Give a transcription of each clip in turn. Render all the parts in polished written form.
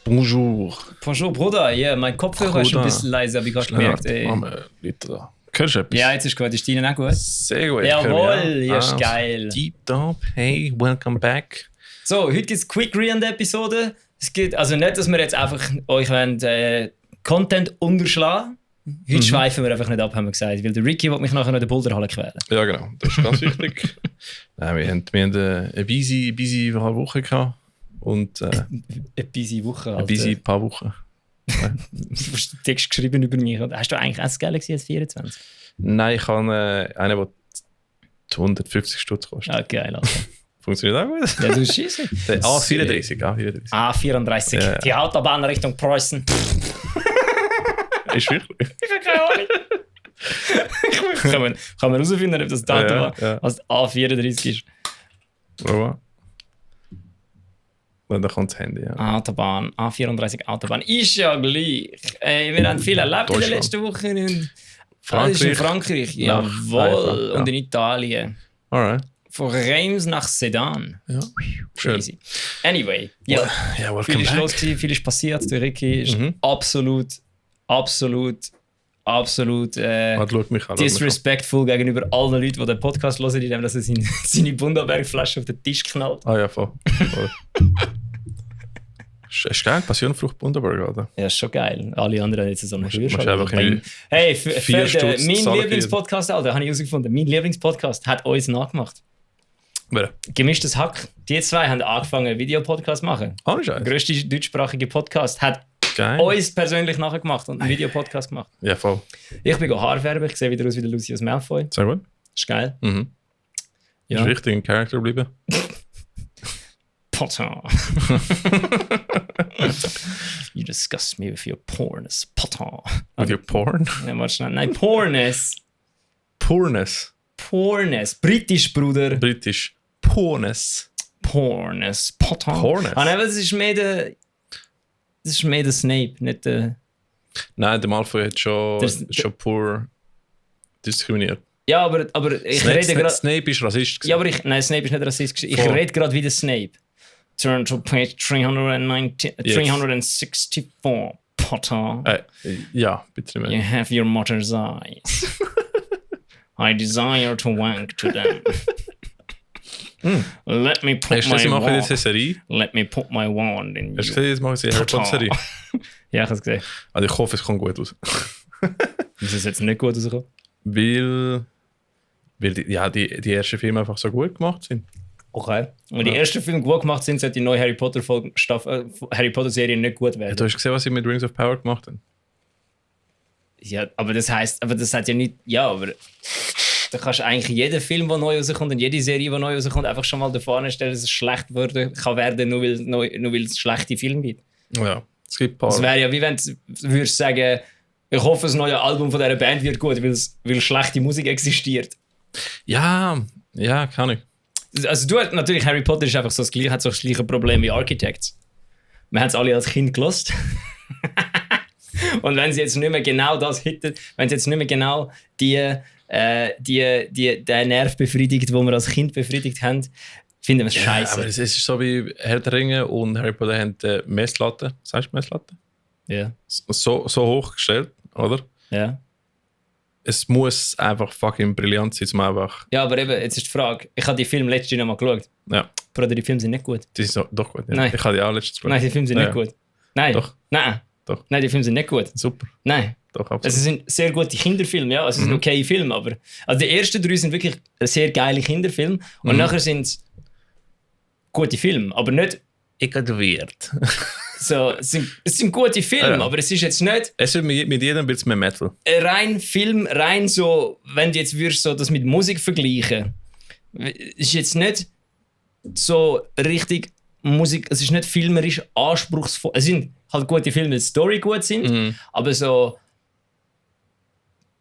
Bonjour. Bonjour, Bruder. Ja, mein Kopfhörer ist ein bisschen leise, habe ich gerade gemerkt. Leute, hörst du etwas? Ja, jetzt ist gut. Ist deine auch gut? Sehr gut. Jawohl, ja, ist geil. Deep Top, hey, welcome back. So, heute gibt es Quick Rewind-Episode. Es geht also nicht, dass wir jetzt einfach euch Content unterschlagen. Heute schweifen wir einfach nicht ab, haben wir gesagt. Weil der Ricky will mich nachher noch in der Boulderhalle quälen. Ja, genau. Das ist ganz wichtig. Nein, wir haben eine busy Woche gehabt. Und, eine busy Woche, Alter. Eine busy paar Wochen. Du hast den Text geschrieben über mich. Hast du eigentlich auch Galaxy S24? Nein, ich habe einen, der 150 Stutz kostet. Ah, geil, Alter. Funktioniert auch gut. Ja, du schießt. A34. A34. Ja. Die Autobahn Richtung Preußen. Ist wirklich. Ich habe keine Ahnung. Kann man herausfinden, ob das Datum ja. als A34 ist. Wow. Und dann kommt das Handy, ja. Autobahn, A34 Autobahn. Ist ja gleich. Wir haben viel erlebt in den letzten Wochen. In Frankreich. Jawohl. Und in Italien. Alright. Von Reims nach Sedan. Ja. Crazy. Anyway. Ja, welcome viel ist back. los gewesen, viel ist passiert. Der Ricky ist absolut Schaut mich an. disrespectful gegenüber allen Leuten, die den Podcast hören, indem er seine Bundaberg-Flasche auf den Tisch knallt. Ah ja, voll. Ist geil, Passionfrucht Bundaberg, oder? Ja, ist schon geil. Alle anderen haben jetzt so einen musst einfach irgendwie Hey, 4 Stutz mein zahlen. Lieblingspodcast, Alter, habe ich herausgefunden. Mein Lieblingspodcast hat uns nachgemacht. Wer? Gemischtes Hack. Die zwei haben angefangen, einen Videopodcast zu machen. Ah, nicht Der grösste deutschsprachige Podcast hat geil. uns persönlich nachgemacht und einen Videopodcast gemacht. Ja, voll. Ich bin Haarfärben, ich sehe wieder aus wie der Lucius Malfoy. Sehr gut. Ist geil. Mhm. Ja. Ist richtig ein Charakter geblieben. Potter. You disgust me with your pornness, Potter. With your porn? Nein, warte schnell. Nein, Pornness. Porness. Pornness. Britisch, Bruder. Britisch. Porness. Pornness. Potter. Pornness. Ah, nein, das ist mehr der Snape, nicht der... Nein, der Malfoy hat schon pur diskriminiert. Ja, aber ich rede gerade... Snape ist Rassist. Ja, aber Snape ist nicht Rassist. Ich rede gerade wie der Snape. Turn to page 364, Potter. Ja, bitte You nicht. have your mother's eyes. I desire to wank to them. Let me put Hast du gesehen, my sie machen jetzt wand. eine Serie? Let me put my wand in Hast du you. gesehen, jetzt machen sie eine Harry Potter Serie? Ja, ich habe es gesehen. Also ich hoffe, es kommt gut aus. Ist es jetzt nicht gut rausgekommen? Weil die ersten Filme einfach so gut gemacht sind. Okay. Und die ersten Filme, die gut gemacht sind, sollte die neue Harry Potter Serie nicht gut werden. Ja, du hast gesehen, was sie mit Rings of Power gemacht haben? Ja, aber das hat ja nicht. Ja, aber da kannst du eigentlich jeden Film, der neu rauskommt und jede Serie, die neu rauskommt, einfach schon mal davor stellen, dass es schlecht werden kann, nur weil es schlechte Filme gibt. Ja, es gibt ein paar. Es wäre ja wie wenn du würdest sagen, ich hoffe, das neue Album von dieser Band wird gut, weil schlechte Musik existiert. Ja, kann ich. Also natürlich, Harry Potter ist einfach so das gleiche Problem wie Architects. Wir haben es alle als Kind gelost. Und wenn sie jetzt nicht mehr genau das hitten, wenn sie jetzt nicht mehr genau den Nerv befriedigt, den wir als Kind befriedigt haben, finden wir es scheiße. Aber es ist so wie Herr der Ringe und Harry Potter haben Messlatte. Sagst du Messlatte? Ja. So hoch gestellt, oder? Ja. Es muss einfach fucking brillant sein, um einfach... Ja, aber eben, jetzt ist die Frage. Ich habe die Filme letztes Jahr noch mal geschaut. Ja, Bruder, die Filme sind nicht gut. die sind doch gut. Ja. Nein. Ich habe die auch letztens geschaut. Nein, die Filme sind nicht gut. Nein. Doch. Nein. Doch. Nein, die Filme sind nicht gut. Super. Nein. Doch, absolut. Es sind sehr gute Kinderfilme, ja. Es sind okay Filme, aber... Also die ersten 3 sind wirklich sehr geile Kinderfilme. Und nachher sind es gute Filme, aber nicht... Ignoriert. So, es sind gute Filme, Ja. aber es ist jetzt nicht Es wird mit jedem ein bisschen mehr Metal. rein Film, rein so, wenn du jetzt würdest so das mit Musik vergleichen, ist jetzt nicht so richtig Musik, es ist nicht filmerisch anspruchsvoll. Es sind halt gute Filme, die Story gut sind, aber so...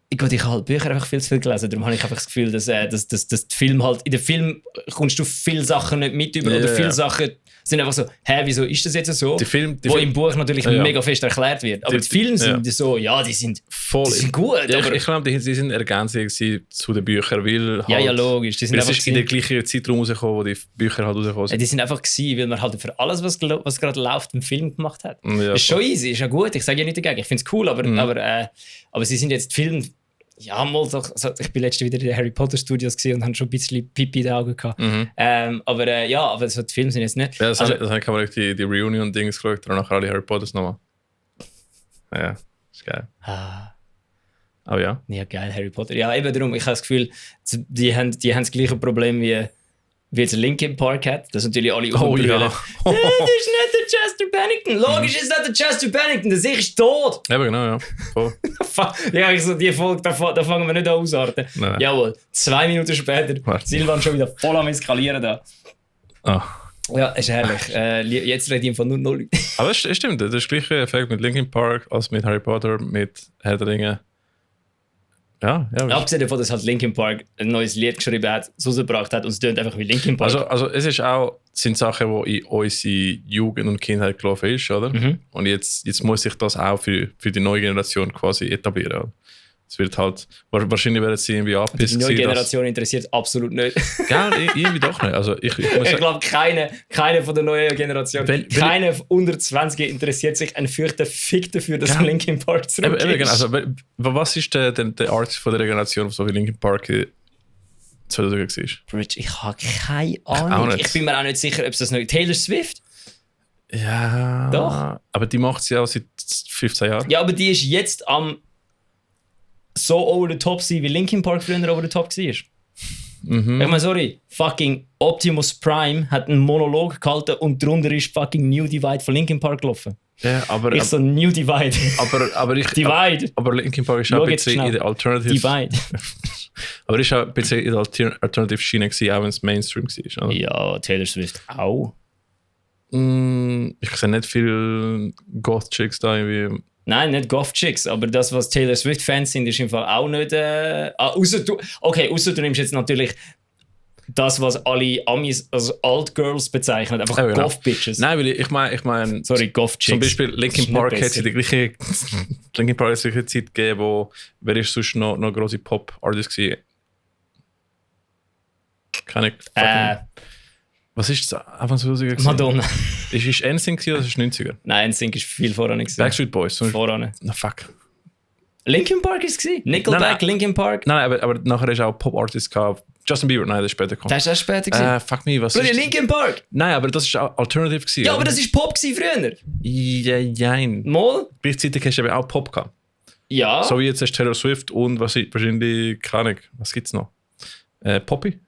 Ich habe halt Bücher einfach viel zu viel gelesen, darum habe ich einfach das Gefühl, dass die Film halt... In den Film kommst du viele Sachen nicht mit über oder viele Sachen Es sind einfach so, wieso ist das jetzt so? Die wo im Buch natürlich mega fest erklärt wird. Aber die Filme sind so, die sind gut. Ja, aber ich glaube, die sind Ergänzung zu den Büchern, weil halt, ja, logisch. Die sind es ist in der gleichen Zeitraum rausgekommen, wo die Bücher halt rausgekommen sind. Die sind einfach gewesen, weil man halt für alles, was gerade läuft, einen Film gemacht hat. Ja, ist schon easy, ist ja gut, ich sage ja nicht dagegen, ich finde es cool, aber sie sind jetzt Filme. Ja, mal doch. Also ich bin letztens wieder in den Harry Potter Studios und habe schon ein bisschen Pipi in den Augen gehabt. Aber so die Filme sind jetzt nicht. Ja, das habe ich aber die Reunion-Dings geschaut, danach alle Harry Potters nochmal. Ja, ist geil. Oh ja? Ja, geil, Harry Potter. Ja, eben darum, ich habe das Gefühl, die haben das gleiche Problem wie jetzt Linkin Park hat. Das natürlich alle oh ja. Das ist nicht der Chester Bennington. Logisch ist das der Chester Bennington, der sich ist tot. Eben genau, ja. Voll. Ja, ich so, die Folge, da fangen wir nicht an ausarten. Nein. Jawohl, 2 Minuten später, Silvan schon wieder voll am Eskalieren da. Ja, ist herrlich. Jetzt rede ich von nur 0 Leuten. Aber es stimmt, das ist der gleiche Effekt mit Linkin Park als mit Harry Potter, mit Herr der Ringe. Ja. Abgesehen davon, dass halt Linkin Park ein neues Lied geschrieben hat, so gebracht hat und es tönt einfach wie Linkin Park. Also es ist auch, sind Sachen, die in unsere Jugend und Kindheit gelaufen ist, oder? Und jetzt muss sich das auch für die neue Generation quasi etablieren. Oder? Es wird halt, wahrscheinlich werden sie irgendwie abpisst. Die neue Generation interessiert es absolut nicht. Gell, irgendwie doch nicht. Also ich glaube, keine von der neuen Generation, keine unter 20 interessiert sich ein fürchter Fick dafür, dass Linkin Park zurückgeht. Also, was ist der Artist von der Generation, so wie Linkin Park 2000 war? Bridge, ich habe keine Ahnung. Ich bin mir auch nicht sicher, ob es das noch Taylor Swift? Ja. Doch. Aber die macht es ja auch seit 15 Jahren. Ja, aber die ist jetzt am so over the top sein, wie Linkin Park früher over the top war. Ich meine, sorry, fucking Optimus Prime hat einen Monolog gehalten und drunter ist fucking New Divide von Linkin Park gelaufen. Ja, aber so New Divide. Divide. Aber Linkin Park ist auch ein bisschen in der Alternative. Divide. Aber ist auch ein bisschen in der Alternative Schiene gewesen, auch wenn es Mainstream war. Oder? Ja, Taylor Swift auch. Ich sehe nicht viele Goth-Chicks da irgendwie. Nein, nicht Goth-Chicks, aber das, was Taylor Swift-Fans sind, ist im Fall auch nicht... ausser du nimmst jetzt natürlich das, was alle Amis als Alt-Girls bezeichnen, einfach Goth-Bitches. Nein, weil ich meine... Sorry, Goth-Chicks. Zum Beispiel Linkin Park hat es in der gleichen Zeit gegeben, wo... Wer ist sonst noch grosse Pop-Artist gewesen? Was ist das? Einfach so Madonna. Ist NSYNC oder ist es 90er? Nein, NSYNC ist viel voran. Backstreet Boys? Voran. Na fuck. Linkin Park ist es? Nickelback, Linkin Park? Nein, aber nachher ist auch Pop-Artist gehabt. Justin Bieber, nein, das ist später gekommen. Das ist erst später gewesen? Fuck me, was ist das? Linkin Park? Nein, aber das ist auch Alternative gewesen. Ja, aber das war Pop früher. Jein. Mal? Gleichzeitig hast du eben auch Pop gehabt. Ja. So wie jetzt hast du Taylor Swift und wahrscheinlich, keine Ahnung, was gibt's noch? Poppy?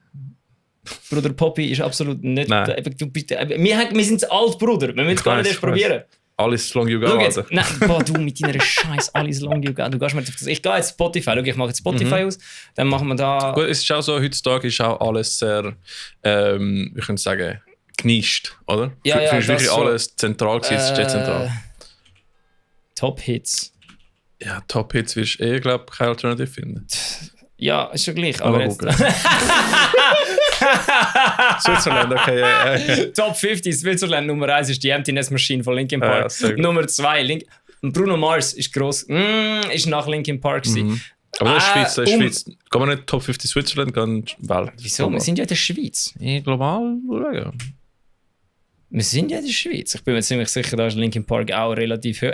Bruder Poppy ist absolut nicht... Nein. Wir sind alt, Bruder. Wir müssen es gar nicht erst probieren. Alles Long You Go, Alter. Nein, du mit deiner Scheiß Alles Long You Go. Du gehst mir auf das. Ich gehe jetzt Spotify. Schau, ich mache jetzt Spotify aus. Dann machen wir da... Gut, es ist auch so, heutzutage ist auch alles sehr, ich könnte sagen, genischt, oder? Ja, für wirklich so, alles zentral gewesen, es ist dezentral. Top Hits. Ja, Top Hits wirst du glaube ich, keine Alternative finden. Ja, ist schon gleich. Aber jetzt... Switzerland, okay. Top 50 Switzerland. Nummer 1 ist die Emptiness Machine von Linkin Park. Nummer 2 Bruno Mars ist gross. Ist nach Linkin Park gewesen. Aber das ist Schweiz. Gehen wir nicht Top 50 Switzerland, gehen Welt. Wieso? Global. Wir sind ja in der Schweiz. Global? Wir sind ja in der Schweiz. Ich bin mir ziemlich sicher, da ist Linkin Park auch relativ hoch.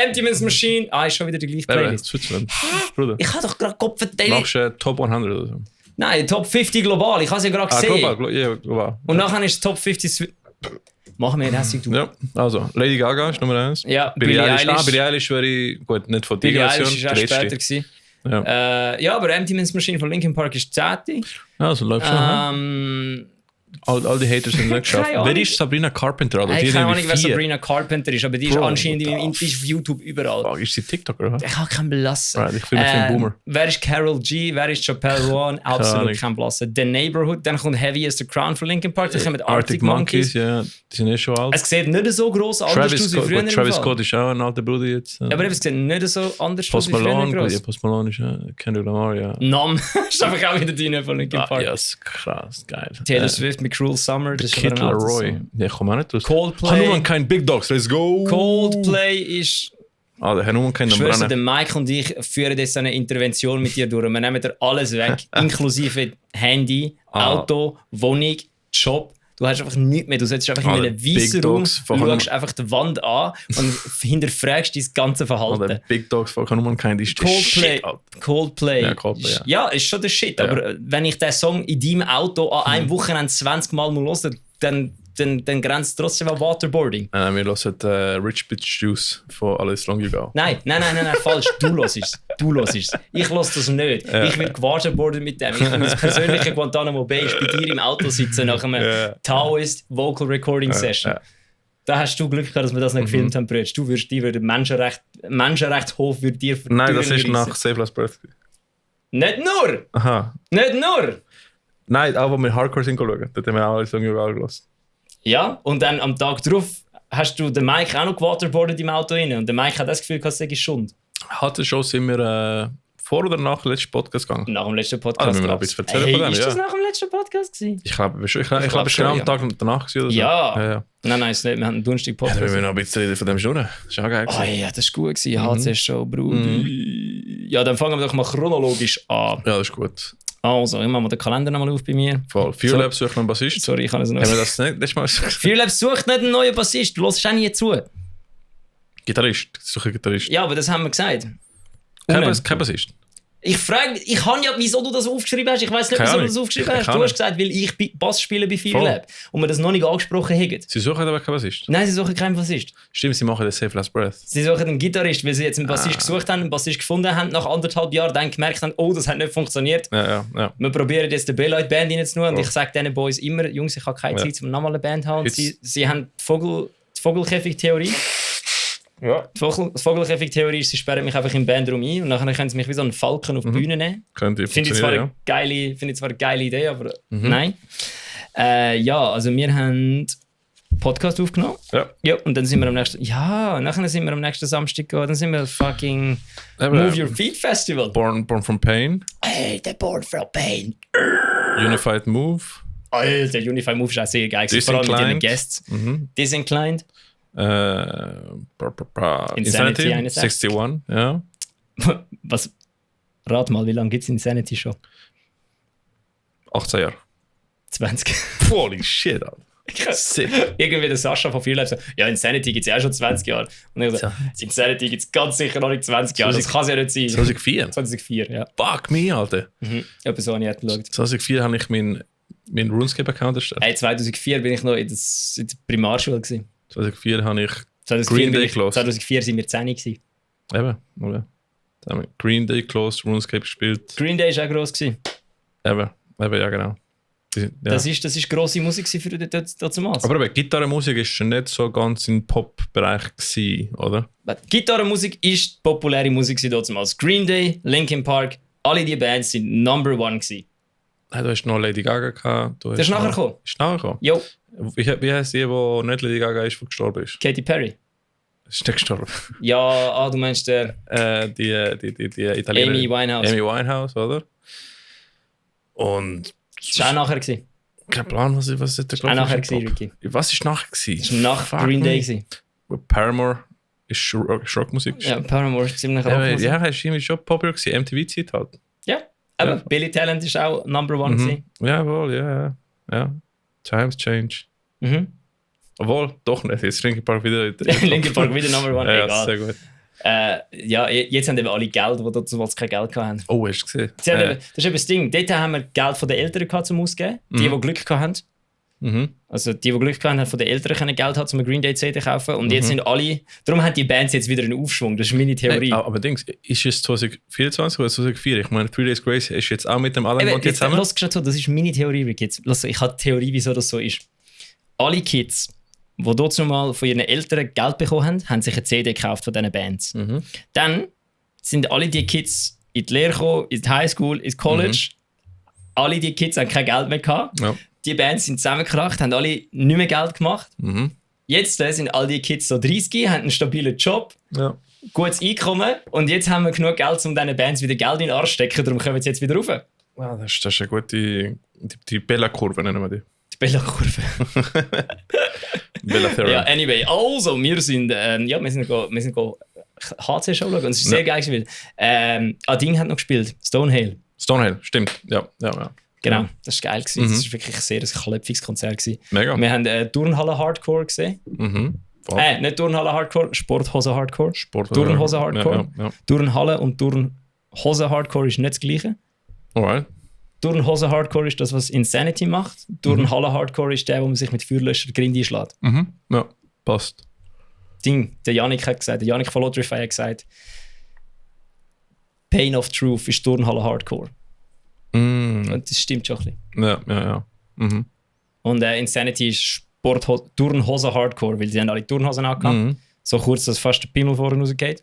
Emptiness Machine. Ist schon wieder die gleiche Playlist. Switzerland. Bruder. Ich habe doch gerade Kopf verteilt. Machst du Top 100 oder so? Nein, Top 50 global. Ich habe es ja gerade gesehen. Global. Und nachher ist Top 50... Machen wir das, du. Ja, also Lady Gaga ist Nummer 1. Ja, Billie Eilish. Billie Eilish wäre gut, nicht von der Billie Generation. Eilish war auch später gewesen. Ja. Aber Emptiness Machine von Linkin Park ist 10. Ja, also läuft schon. All die Haters sind nicht geschafft. Wer ist Sabrina Carpenter? Oder? Ich keine Ahnung, wer Sabrina Carpenter ist, aber die ist anscheinend die ist auf YouTube überall. Oh, ist sie TikToker? Oder? Ich habe keinen Blassen. Right, ich fühle mich wie ein Boomer. Wer ist Carol G? Wer ist Chappelle Roan? Absolut kein Blassen. The Neighborhood, dann kommt Heavy as the Crown von Linkin Park, dann kommen Arctic Monkeys. Ja, die sind eh schon alt. Es sieht nicht so gross anders aus wie früher. Travis Scott ist auch ein alter Bruder jetzt. Ja, aber es sieht nicht so anders aus wie früher. Post Malone ist Kendrick Lamar, ja. Nam, ist einfach auch wieder die von Linkin Park. Ja, ist krass, geil. Taylor Swift mit Cruel Summer. Das ist Kid aber ein altes Laroi. Song. Ja, ich komme auch nicht raus. Coldplay. Nur kein Big Dogs, let's go! Coldplay ist... Ah, der hat nur keinen Ich schwöre, Brennen. der Mike und ich führen jetzt eine Intervention mit dir durch. Wir nehmen dir alles weg, inklusive Handy, Auto, Wohnung, Job. Du hast einfach nichts mehr. Du sitzt einfach in einem weißen Raum, schaust einfach die Wand an und hinterfragst dein ganze Verhalten. Der Big Dogs von nur kein ist der Coldplay. Shit, Alter. Coldplay. Ja, Coldplay, ja. Ja, ist schon der Shit. Aber wenn ich diesen Song in deinem Auto an einem Wochenende 20 Mal höre, dann grenzt es trotzdem an Waterboarding. Wir hören Rich Bitch Juice von Alles Long You Go. Nein, falsch. Du hörst es. Ich höre das nicht. Ich will gewaterboarden mit dem. Ich will mein persönlicher Guantanamo Bay ist bei dir im Auto sitzen nach einem Taoist Vocal Recording Session. Da hast du Glück gehabt, dass wir das nicht gefilmt haben, Brütsch. Du würdest Menschenrechtshof würde dir für Nein, das ist nach Save Last Breath. Nicht nur! Aha. Nicht nur! Nein, auch wenn wir Hardcore sind schauen. Dort haben wir auch Alles Long You Go gelassen. Ja, und dann am Tag drauf hast du den Mike auch noch gewaterboardet im Auto rein. Und der Mike hat das Gefühl, dass es Schund. Hatte schon, sind wir vor oder nach dem letzten Podcast gegangen? Nach dem letzten Podcast. müssen wir noch ein bisschen erzählen von dem, ist das nach dem letzten Podcast gewesen? Ich glaube schon. Ich glaube, es war schon, genau ja. am Tag danach gewesen, oder so. Ja. Nein, ist nicht. Wir haben einen Donnerstag Ja, Podcast. dann müssen wir noch ein bisschen reden von dem Schnurren. Das ist auch geil. Oh ja, das war gut gewesen. HC-Show, Bruder. Ja, dann fangen wir doch mal chronologisch an. Ja, das ist gut. Also, ich mache mal den Kalender nochmal auf bei mir. Voll. Fear Lab sucht noch einen Bassist. Sorry, ich kann es noch. Haben wir das nicht letztes Mal gesagt? Fearlab sucht nicht einen neuen Bassist. Du hörst auch nie zu. Gitarrist. Suche Gitarrist. Ja, aber das haben wir gesagt. Kein Bassist. Ich frage mich, ich kann ja, wieso du das aufgeschrieben hast. Ich weiß nicht, Keine wieso du Ahnung. das aufgeschrieben hast. Keine Du hast gesagt, weil ich Bass spiele bei Fearlab und wir das noch nicht angesprochen haben. Sie suchen aber keinen Bassist. Nein, sie suchen keinen Bassist. Stimmt, sie machen den Save Last Breath. Sie suchen einen Gitarrist, weil sie jetzt einen Bassist gesucht haben, einen Bassist gefunden haben, nach 1,5 Jahren dann gemerkt haben, oh, das hat nicht funktioniert. Ja. Wir probieren jetzt die Bellite Band reinzunehmen und ich sage diesen Boys immer, Jungs, ich habe keine Zeit, um nochmal eine Band zu haben. Und sie haben die Vogelkäfig-Theorie. Ja. Die Vogelkäfig-Theorie ist, sie sperren mich einfach im Bandraum ein und nachher können sie mich wie so einen Falken auf die Bühne nehmen. Könnte Finde ich zwar eine geile Idee, aber nein. Ja, also wir haben Podcast aufgenommen. Ja, und dann sind wir am nächsten... Ja, nachher sind wir am nächsten Samstag gegangen. Dann sind wir fucking Move Your Feet Festival. Born from Pain. Hey, der Born from Pain. Unified Move. Alter, Unified Move ist auch sehr geil. Vor allem mit den Guests. Disinclined. Insanity 61, ja. Was? Rat mal, wie lange gibt es Insanity schon? 18 Jahre. 20. Holy shit, Alter. Sick. Irgendwie der Sascha von Fearlab sagt, ja, Insanity gibt es ja auch schon 20 Jahre. Und ich so, Insanity gibt es ganz sicher noch nicht 20 Jahre. Das kann es ja nicht sein. 2004? 2004, ja. Fuck me, Alter. Etwas so habe ich geschaut. 2004 habe ich meinen RuneScape-Account erstellt. Hey, 2004 bin ich noch in der Primarschule gewesen. 2004 habe ich 2004 Green Day gehört. 2004 sind wir 10 gewesen. Eben, oder? Da haben wir Green Day closed, RuneScape gespielt. Green Day war auch gross gewesen. Eben, ja genau. Ja. Das ist grosse Musik für dazu Maß. Aber eben, Gitarrenmusik ist schon nicht so ganz im Pop-Bereich gewesen, oder? Gitarrenmusik ist populäre Musik dazu Maß. Green Day, Linkin Park, alle die Bands sind Number One gewesen. Ja, du hast noch Lady Gaga gehabt. Das ist nachher gekommen? Ist nachher gekommen? Jo. Wie heisst die nicht Lady Gaga ist, die gestorben ist? Katy Perry. Ist nicht gestorben? Ja, du meinst der... die Italienerin. Amy Winehouse. Amy Winehouse, oder? Und... Das war auch nachher gewesen. Kein Plan, was ist der auch nachher gewesen, Ricky. Was ist nachher gewesen? Das war nach Green Day gewesen. Paramore ist Rockmusik. Ja, Paramore ist ziemlich Rockmusik. Ja, ist irgendwie schon popular gewesen. MTV-Zeit halt. Ja, aber Billy Talent ist auch Number One gewesen. Jawohl, ja. Times change. Obwohl, doch nicht. Jetzt Linkin Park wieder. Linkin Park wieder Number One, ja, egal. sehr gut. Ja, jetzt haben eben alle Geld, die damals kein Geld hatten. Oh, hast du gesehen? Das ist eben das Ding. Dort haben wir Geld von den Eltern gehabt, zum Ausgeben. Die Glück hatten. Also die Glück hatten, haben von den Eltern können Geld haben, um eine Green Day CD zu kaufen. Und jetzt sind alle... Darum haben die Bands jetzt wieder einen Aufschwung. Das ist meine Theorie. Aber Dings, ist es 2024 oder 2004? Ich meine, 3 Days Grace ist jetzt auch mit dem Alan Bond jetzt zusammen. Lass so, das ist meine Theorie, Rick. Jetzt, ich habe die Theorie, wieso das so ist. Alle Kids, die dort mal von ihren Eltern Geld bekommen haben, haben sich eine CD gekauft von diesen Bands. Dann sind alle die Kids in die Lehre gekommen, in die Highschool, ins College. Alle die Kids haben kein Geld mehr gehabt. Ja. Die Bands sind zusammengekracht, haben alle nicht mehr Geld gemacht. Jetzt sind all die Kids so 30, haben einen stabilen Job, gutes Einkommen und jetzt haben wir genug Geld, um diesen Bands wieder Geld in den Arsch zu stecken, darum kommen sie jetzt wieder rauf. Wow, das ist eine gute... Die Bella-Kurve nennen wir die. Die Bella-Kurve. Bella Ja, anyway. Also, wir sind HC-Show schauen und es ist sehr geil gewesen. Ding hat noch gespielt. Stonehill. Stonehill, stimmt. Ja. Genau, das war geil gewesen. Das war wirklich ein sehr klopfiges Konzert gewesen. Mega. Wir haben Turnhalle Hardcore gesehen. Nicht Turnhalle Hardcore, Sporthose Hardcore. Turnhose Hardcore. Ja. Turnhalle und Turnhose Hardcore ist nicht das Gleiche. Alright. Turnhose Hardcore ist das, was Insanity macht. Turnhalle Hardcore ist der, wo man sich mit Feuerlöscher Grind einschlägt. Ja, passt. Der Yannick von Lotrify hat gesagt, Pain of Truth ist Turnhalle Hardcore. Und das stimmt schon ein bisschen. Ja. Und Insanity ist Turnhose Hardcore, weil sie haben alle Turnhosen angehabt. So kurz, dass fast der Pimmel vorne rausgeht.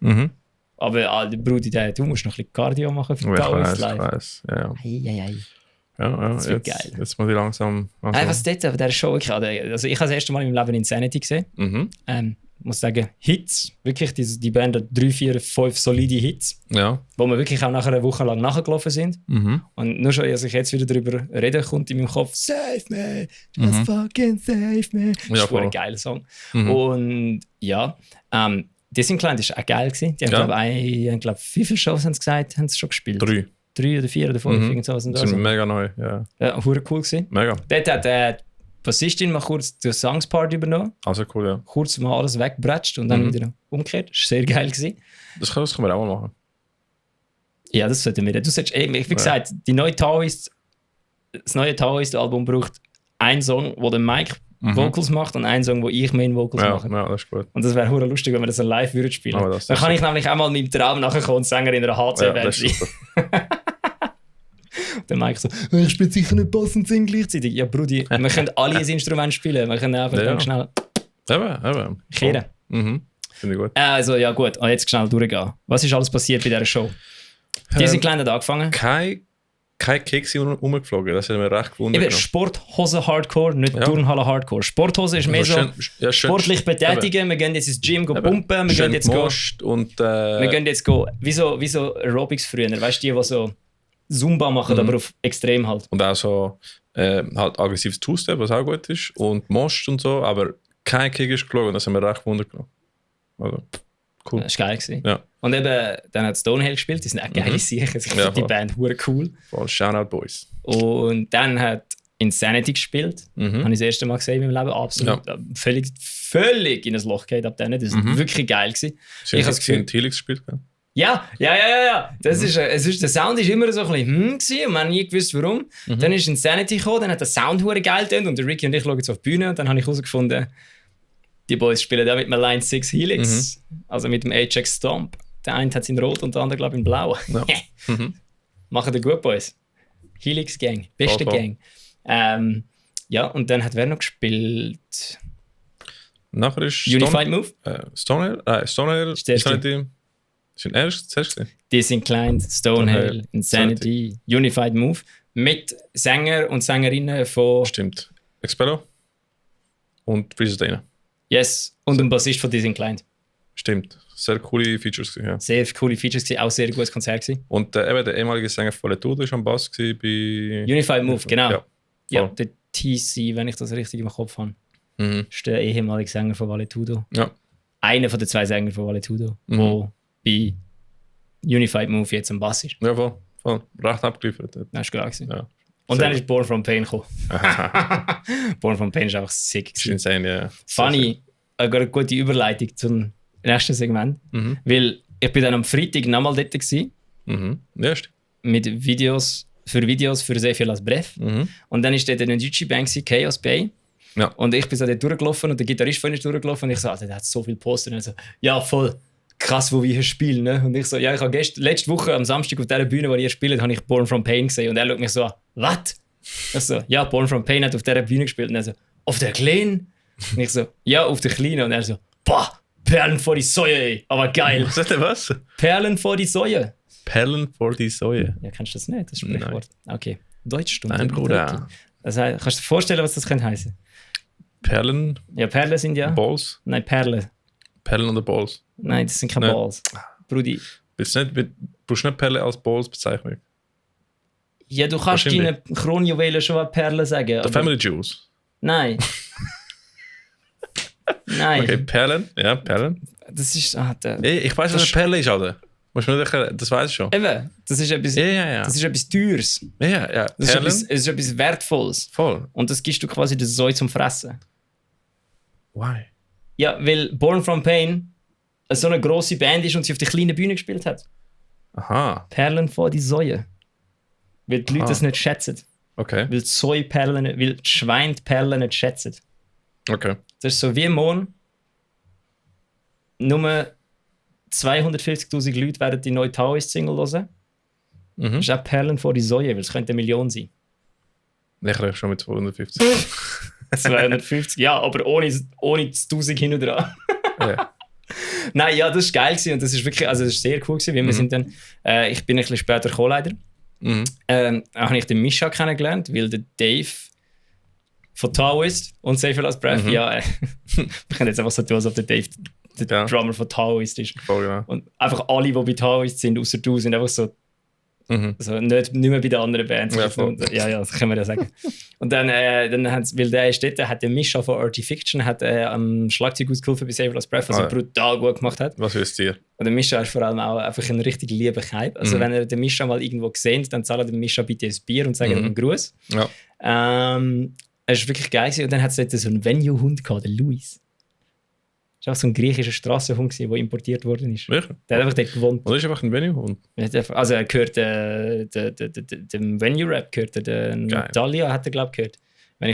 Aber Alter, Brudi, du musst noch ein bisschen Cardio machen für die Ich weiss. Ja. Ja, das wird geil. Jetzt muss ich langsam. Was dort bei dieser Show, also ich habe das erste Mal in meinem Leben Insanity gesehen. Ich muss sagen, Hits, wirklich, die Band hat 3, 4, 5 solide Hits, wo wir wirklich auch nachher eine Woche lang nachgelaufen sind. Und nur schon, als ich jetzt wieder darüber rede, kommt in meinem Kopf «Save me, just fucking save me». Das ist ein geiler Song. Und ja, Disenclined war auch geil gewesen. Die haben, glaube ich, wie viele Shows haben sie gesagt, haben sie schon gespielt? 3 oder 4 oder 5, irgend sowas. Das ist mega neu, ja. Ja, cool gewesen. Mega. Dort hat die Bassistin mal kurz die Songspart übernommen. Also cool, ja. Kurz mal alles weggebratscht und dann wieder umgekehrt. Das war sehr geil gewesen. Das können wir auch mal machen. Ja, das sollten wir. Du solltest, wie gesagt, das neue Taoist-Album braucht einen Song, wo der Mike Vocals macht und einen Song, wo ich Main Vocals mache. Ja, das ist gut. Und das wäre hure lustig, wenn wir das live würden spielen. Dann kann ich nämlich auch mal mit dem Traum nachher kommen und Sänger in einer HC-Band sein. Der Mike so, ich spiele sicher nicht Bass und Sing gleichzeitig. Ja, Brudi, wir können alle ein Instrument spielen. Wir können einfach ganz schnell kehren. Finde ich gut. Also, ja gut, jetzt schnell durchgehen. Was ist alles passiert bei dieser Show? Die sind klein angefangen. Kein Keks rumgeflogen, das hat mir recht gewundert. Eben Sporthose Hardcore, nicht Turnhalle Hardcore. Sporthose ist mehr so sportlich betätigen. Wir gehen jetzt ins Gym pumpen. Wir gehen jetzt wie so Aerobics früher. Weißt du, die so Zumba machen, aber auf extrem halt. Und auch so halt aggressives Two-Step, was auch gut ist. Und Most und so, aber kein Kick ist geflogen. Das hat mir recht gewundert. Also, cool. Das war geil gewesen. Ja. Und eben, dann hat Stonehill gespielt, die sind auch geile Sicher. Ich finde die Band hure cool. Voll, Shoutout Boys. Und dann hat Insanity gespielt. Habe ich das erste Mal gesehen in meinem Leben. Absolut. Ja. Völlig in ein Loch geht ab denen. Das war wirklich geil gewesen. Ich habe das Gefühl, Helix gespielt. Ja. Das ist, der Sound war immer so ein bisschen und man hat nie gewusst, warum. Dann ist Insanity gekommen, dann hat der Sound hure geil getan und der Ricky und ich schauen jetzt auf die Bühne und dann habe ich herausgefunden, die Boys spielen auch mit einem Line 6 Helix, also mit dem Ajax Stomp. Der eine hat es in Rot und der andere, glaube ich, in Blau. Ja. Machen die gut, Boys. Helix Gang, beste Gang. Ja, und dann hat wer noch gespielt? Nachher ist Unified Move. Stonehill, Insanity. Sind zuerst gesehen? Disinclined, Stonehill, Insanity, Unified Move. Mit Sänger und Sängerinnen von... Stimmt. Expello und Freeze Dana. Yes, und ein Bassist von Disinclined. Stimmt. Sehr coole Features gewesen, ja. Sehr coole Features gewesen, auch sehr gutes Konzert gewesen. Und eben der ehemalige Sänger von Valetudo war am Bass bei... Unified Move, genau. Ja, der TC, wenn ich das richtig im Kopf habe. Ist der ehemalige Sänger von Valetudo. Ja. Einer von den 2 Sängern von Valetudo, der bei Unified Move jetzt am Bass ist. Ja, voll. Recht abgeliefert. Das war klar gewesen. Ja. Und dann ist Born From Pain gekommen. Born From Pain ist einfach sick. Das ist insane, ja. Funny, eine gute Überleitung zum nächsten Segment. Weil ich bin dann am Freitag nochmal dort gewesen. Ja, stimmt. Mit Videos für sehr viel als Bref. Und dann ist dort eine deutsche Band, Chaos Bay. Ja. Und ich bin so dort durchgelaufen und der Gitarrist von ist durchgelaufen und ich so, der hat so viele Poster. Und er so, ja, voll krass, wo wir hier spielen. Ne? Und ich so, ja, ich habe letzte Woche am Samstag auf dieser Bühne, wo ihr spielt, habe ich Born From Pain gesehen. Und er schaut mich so an, was? Ich so, ja, Born From Pain hat auf dieser Bühne gespielt. Und er so, auf der Kleinen? Und ich so, ja, auf der Kleinen. Und er so, boah, Perlen vor die Säue, ey. Aber geil. Was ist denn was? Perlen vor die Säue. Perlen vor die Säue? Ja, kennst du das nicht, das Sprichwort? Nein. Okay, Deutschstunde. Nein, Bruder. Das heißt, kannst du dir vorstellen, was das könnte heißen? Perlen? Ja, Perlen sind ja... Balls? Nein, Perlen. Perlen oder Balls? Nein, das sind keine Balls. Brudi. Brauchst du nicht Perlen als Balls bezeichnen? Ja, du kannst deinen Kronjuwelen schon eine Perle sagen. Der Family Jewels? Nein. Nein. Okay, Perlen. Ja, Perlen. Das ist... Ich weiß, was eine Perle ist, Alter. Musst du mir erklären, das weiß ich schon. Eben, das ist etwas, Das ist etwas Teures. Ja. Perlen. Das ist etwas Wertvolles. Voll. Und das gibst du quasi der Zoe zum Fressen. Why? Ja, weil Born From Pain so eine grosse Band ist und sie auf der kleinen Bühne gespielt hat. Aha. Perlen vor die Säue. Weil die Leute das nicht schätzen. Okay. Weil die Säuperlen, weil die Schweine die Perlen nicht schätzen. Okay. Das ist so wie morgen. Nur 250'000 Leute werden die neue Taoist-Single hören. Das ist auch Perlen vor die Säue, weil es könnte 1 Million sein. Ich rechne schon mit 250. 250, ja, aber ohne das 1000 hin und dran. Ja. Nein, ja, das war geil gewesen und das ist wirklich, also das ist sehr cool gewesen, weil wir sind dann, ich bin ein bisschen später gekommen, leider. Habe ich den Mischa kennengelernt, weil der Dave von Taoist und Save Your Last Breath, wir können jetzt einfach so tun, als ob der Dave der Drummer von Taoist ist. Voll, ja. Und einfach alle, die bei Taoist sind, außer du, sind einfach so, also nicht mehr bei den anderen Bands. Ja, das können wir ja sagen. Und dann weil der ist dort, hat der Mischa von Artifiction am Schlagzeug ausgeholfen bei Save Your Last Breath, was er brutal gut gemacht hat. Was für ein Tier? Und der Mischa ist vor allem auch einfach ein richtig lieber Hype. Also wenn ihr den Mischa mal irgendwo seht, dann zahlt der Mischa bitte ein Bier und sagt ihm einen Gruß. Ja. Es war wirklich geil gewesen. Und dann hat es dort so einen Venue-Hund gehabt, der Luis. Das war auch so ein griechischer Strassenhund, der importiert worden ist. Wirklich? Der hat einfach dort gewohnt. Oder ist einfach ein Venue-Hund? Also er gehört dem Venue-Rap, gehört der Natalia, hat er glaube ich gehört. Wenn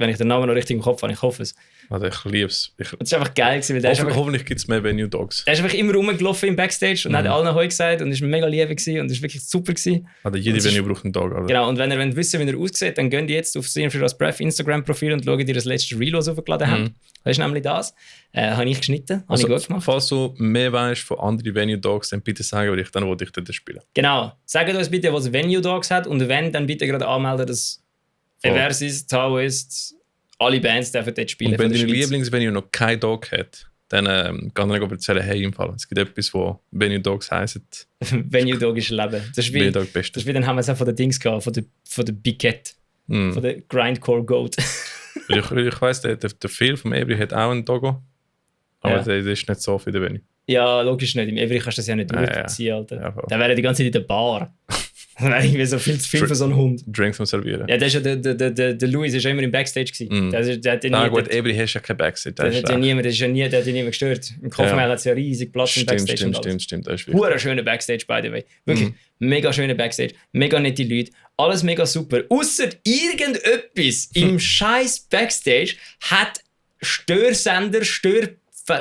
ich den Namen noch richtig im Kopf habe, ich hoffe es. Also ich liebe es. Das ist einfach geil gewesen, weil der hoffentlich gibt es mehr Venue Dogs. Der ist einfach immer rumgelaufen im Backstage und hat allen Heu gesagt und ist mega lieb gewesen und ist wirklich super gewesen. Also jede Venue braucht einen Dog. Also. Genau, und wenn ihr wollt wissen, wie er aussieht, dann geht jetzt auf Save Your Last Breath Instagram-Profil und schaut, ihr das letzte Reel, was aufgeladen habt. Das ist nämlich das. Habe ich geschnitten, habe ich gut gemacht. Falls du mehr weißt von anderen Venue Dogs, dann bitte sagen, weil dann will ich dort spielen. Genau. Sagt uns bitte, was Venue Dogs hat und wenn, dann bitte gerade anmelden, dass Eversis, Taoist, alle Bands dürfen dort spielen. Und wenn deine Lieblingsvenue noch kein Dog hat, dann kann ich erzählen, hey, im Fall, es gibt etwas, wo Venue Dogs heisst. Venue Dog ist Leben. Das ist wie, dann haben wir es auch von den Dings gehabt, von der Big Cat, von der Grindcore Goat. ich weiss, der Phil vom Avery hat auch einen Doggo, aber der ist nicht so für die Venue. Ja, logisch nicht. Im Avery kannst du das ja nicht durchziehen, Alter. Ja, der wäre die ganze Zeit in der Bar. Das wäre irgendwie so viel zu viel für so einen Hund. Drinks und servieren. Ja, der Louis war ja immer im Backstage gewesen. Der hat ja gut, Avery hast ja kein Backstage. Der hat ja niemand gestört. Im Kopfmail hat es ja riesig Platz im Backstage. Stimmt. Das ist wirklich schöner Backstage, by the way. Wirklich, mega schöner Backstage. Mega nette Leute. Alles mega super. Ausser irgendetwas im scheiß Backstage hat Störsender,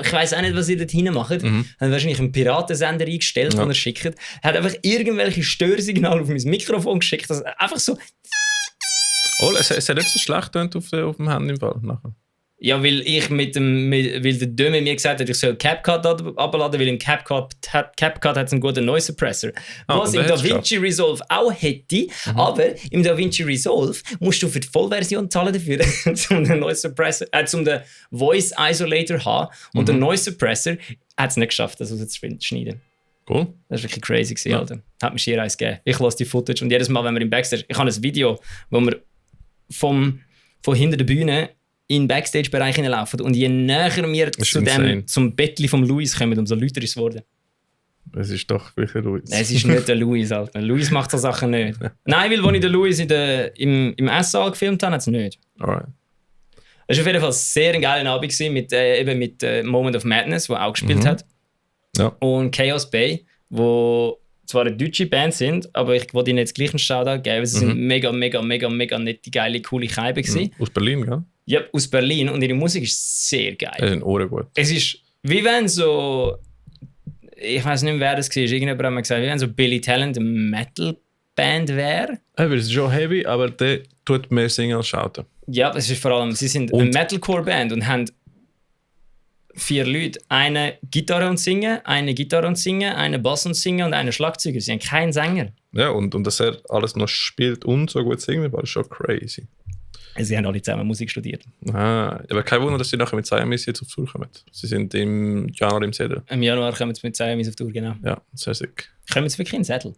ich weiss auch nicht, was ihr dort hinten macht. Haben wahrscheinlich einen Piratensender eingestellt, den er schickt. Hat einfach irgendwelche Störsignale auf mein Mikrofon geschickt. Also einfach so. Oh, es hat nicht so schlecht auf dem Handy im Fall nachher. Ja, weil weil der Döme mir gesagt hat, ich soll CapCut abladen, weil im CapCut hat es einen guten Noise Suppressor. Was im DaVinci Resolve auch hätte, aber im DaVinci Resolve musst du für die Vollversion zahlen dafür, um den Noise Suppressor, um den Voice Isolator zu haben. Und der Noise Suppressor hat es nicht geschafft, das rauszuschneiden. Cool. Das war wirklich crazy gewesen, Alter. Hat mir schier eins gegeben. Ich lasse die Footage und jedes Mal, wenn wir im Backstage, ich habe ein Video, wo wir von hinter der Bühne in den Backstage-Bereich hineinlaufen. Und je näher wir zum Bettli vom Luis kommen, umso lauter ist es geworden. Es ist doch wirklich Luis. Es ist nicht der Luis, Alter. Luis macht so Sachen nicht. Nein, weil als ich den Luis im Esssaal gefilmt habe, hat es nicht. Alright. Es war auf jeden Fall sehr ein geiler Abend mit Moment of Madness, der auch gespielt hat. Ja. Und Chaos Bay, wo zwar eine deutsche Band sind, aber ich wollte ihnen jetzt gleich einen Shoutout geben. Sie sind mega nette, geile, coole Keibe gewesen. Aus Berlin, gell? Ja, aus Berlin. Und ihre Musik ist sehr geil. Es sind Ohren gut. Es ist, wie wenn so, ich weiß nicht mehr, wer das war, irgendjemand hat mir gesagt, wie wenn so Billy Talent eine Metal-Band wäre. Es ist schon heavy, aber der tut mehr singen als schauten. Ja, es ist vor allem, sie sind eine Metalcore-Band und haben 4 Leute. Eine Gitarre und Singen, eine Bass und Singen und eine Schlagzeuger. Sie haben keinen Sänger. Ja, und dass er alles noch spielt und so gut singen, war schon crazy. Sie haben alle zusammen Musik studiert. Aber kein Wunder, dass sie nachher mit Siamese jetzt auf Tour kommen. Sie sind im Januar im Sädel. Im Januar kommen sie mit Siamese auf Tour, genau. Ja, sehr sick. Kommen sie wirklich in den Sädel?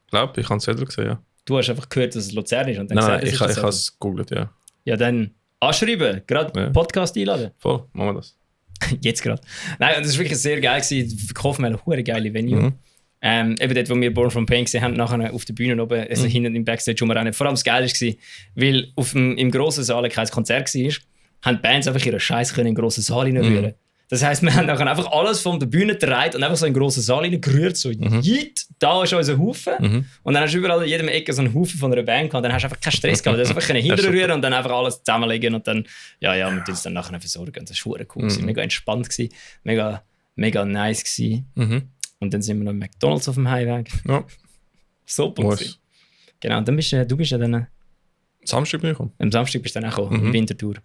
Ich glaube, ich habe den Sädel gesehen, ja. Du hast einfach gehört, dass es Luzern ist? Und dann Nein, ich habe es gegoogelt, ja. Ja, dann anschreiben, gerade Podcast einladen. Voll, machen wir das. Jetzt gerade. Nein, und das war wirklich sehr geil gewesen. Kaufmann, eine geile Venue. Eben dort, wo wir Born From Pain gesehen haben, nachher auf der Bühne oben, also hinten im Backstage, wo wir auch nicht. Vor allem das Geile war, weil im grossen Saal kein Konzert war, haben die Bands einfach ihre Scheiße in den grossen Saal reinrühren. Das heisst, wir haben nachher einfach alles von der Bühne gedreht und einfach so in den grossen Saal reingerührt. So, da ist unser Haufen. Und dann hast du überall in jedem Ecke so einen Haufen von einer Band gehabt. Und dann hast du einfach keinen Stress gehabt. Du hast einfach hinterrühren und dann einfach alles zusammenlegen und dann, mit uns dann nachher versorgen. Und das war cool. Mega entspannt gewesen. Mega nice gewesen. Und dann sind wir noch im McDonalds auf dem Heimweg. Ja. Super. Genau, und dann du bist ja dann... Samstag bin ich gekommen. Am Samstag bist du dann auch gekommen, im Winterthur.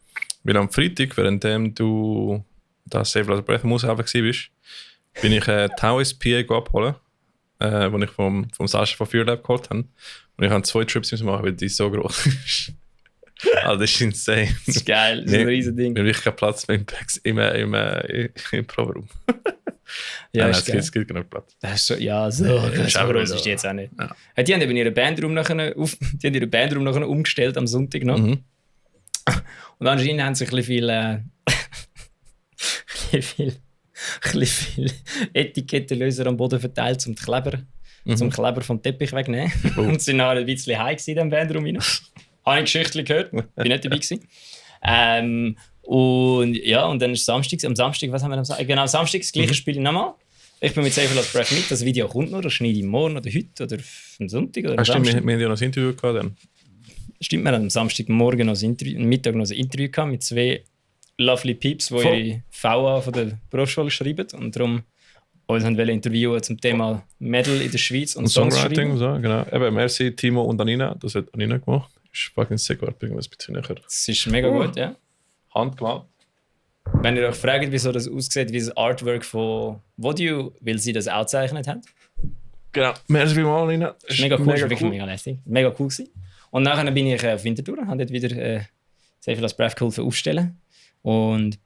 Weil am Freitag, währenddem du das Save Last Breath Musik warst, bin ich Taoist PA abholen, die ich vom Sascha von Fearlab geholt habe. Und ich habe 2 Trips machen, weil die so groß ist. Also das ist insane. Das ist geil, das ist ein riesen Ding. Wir haben wirklich keinen Platz mehr im Proberaum. Ja, es gibt genug Platz. Das ist so, so groß ist die jetzt auch nicht. Ja. Die haben eben ihren Bandraum nachher umgestellt am Sonntag noch. Und anscheinend haben sie ein bisschen viel Etikettenlöser am Boden verteilt, um zum Kleber vom Teppich wegnehmen. Und sie waren ein bisschen heim in diesem Bandraum rein. Habe ich Geschichten gehört, bin nicht dabei gewesen. Und dann ist Samstag, am Samstag, was haben wir am Samstag? Genau, am Samstag das gleiche Spiel nochmal. Ich bin mit Save Last Breath mit, das Video kommt noch, das schneide ich morgen oder heute oder am Sonntag oder am Samstag. Wir haben ja noch ein Interview gehabt dann. Stimmt, wir haben am Samstagmorgen noch am Mittag noch ein Interview gehabt mit 2 lovely Peeps, die ihre VA von der Berufsschule schreiben und darum uns interviewen zum Thema Metal in der Schweiz und Songwriting und so, genau. Eben, merci Timo und Anina, das hat Anina gemacht. Das ist fucking sick, irgendwas ein bisschen näher. Das ist mega gut, ja. Handgemacht. Wenn ihr euch fragt, wieso das aussieht wie das Artwork von Vodio, weil sie das ausgezeichnet haben. Genau, merci vielmals, Anina. Das ist mega cool, das war wirklich mega lässig. Mega cool gewesen. Und nachher bin ich auf Winterthur und habe dort wieder Save Last Breath geholfen aufstellen. Und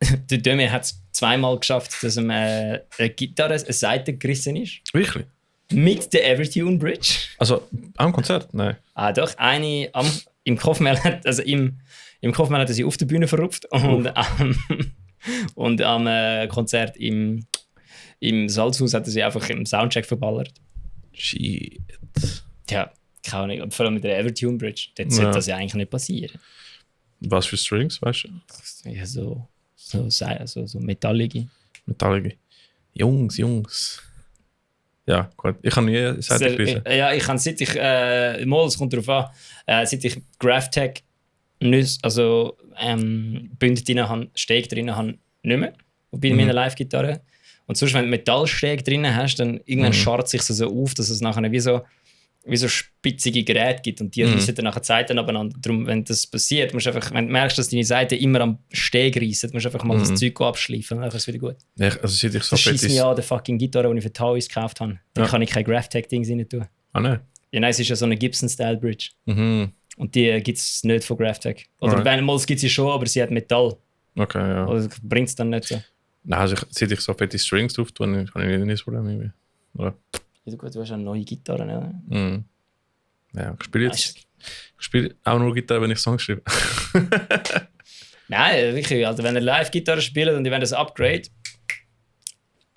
der Dömi hat es 2-mal geschafft, dass ihm eine Gitarre eine Seite gerissen ist. Wirklich? Mit der Evertune Bridge. Also am Konzert? Nein. Doch, eine im Kopfmel hat, also im Kopfmel hat er sie auf der Bühne verrupft und am Konzert im Salzhaus hat er sie einfach im Soundcheck verballert. Shit. Ja, keine Ahnung. Vor allem mit der Evertune Bridge. Dort sollte das ja eigentlich nicht passieren. Was für Strings, weißt du? Ja, so metallige. Metallige. Jungs. Ja, gut. Ich habe nie seit ich gewesen. Ja, ich habe seit ich, es kommt darauf an, seit ich Graphtec also Bündel drin habe, Steg drin habe, nicht mehr. Bei meiner Live-Gitarre. Und sonst, wenn du Metallsteg drin hast, dann irgendwann scharrt sich so auf, dass es nachher wie so spitzige Geräte gibt und die reissen dann nachher die Seiten abeinander. Darum, wenn das passiert, musst du einfach, wenn du merkst, dass deine Seiten immer am Steg reissen, musst du einfach mal das Zeug abschleifen, dann ist es wieder gut. Ja, also seit ich so das schießt mich an, der fucking Gitarre, die ich für Taoist gekauft habe. Da kann ich kein Graphtec-Ding rein tun. Ah, nein? Ja, nein, es ist ja so eine Gibson-Style-Bridge. Und die gibt es nicht von Graphtec. Oder wenn mal, es gibt sie schon, aber sie hat Metall. Okay, ja. Oder bringt es dann nicht so. Nein, also seit ich so fette Strings drauf tue, kann ich nicht das Problem. Oder? Ja, gut, du hast eine neue Gitarre, ne? Ja, ich spiele auch nur Gitarre, wenn ich Songs schreibe. Nein, wirklich. Also wenn ihr Live-Gitarre spielt und ihr wollt das Upgrade,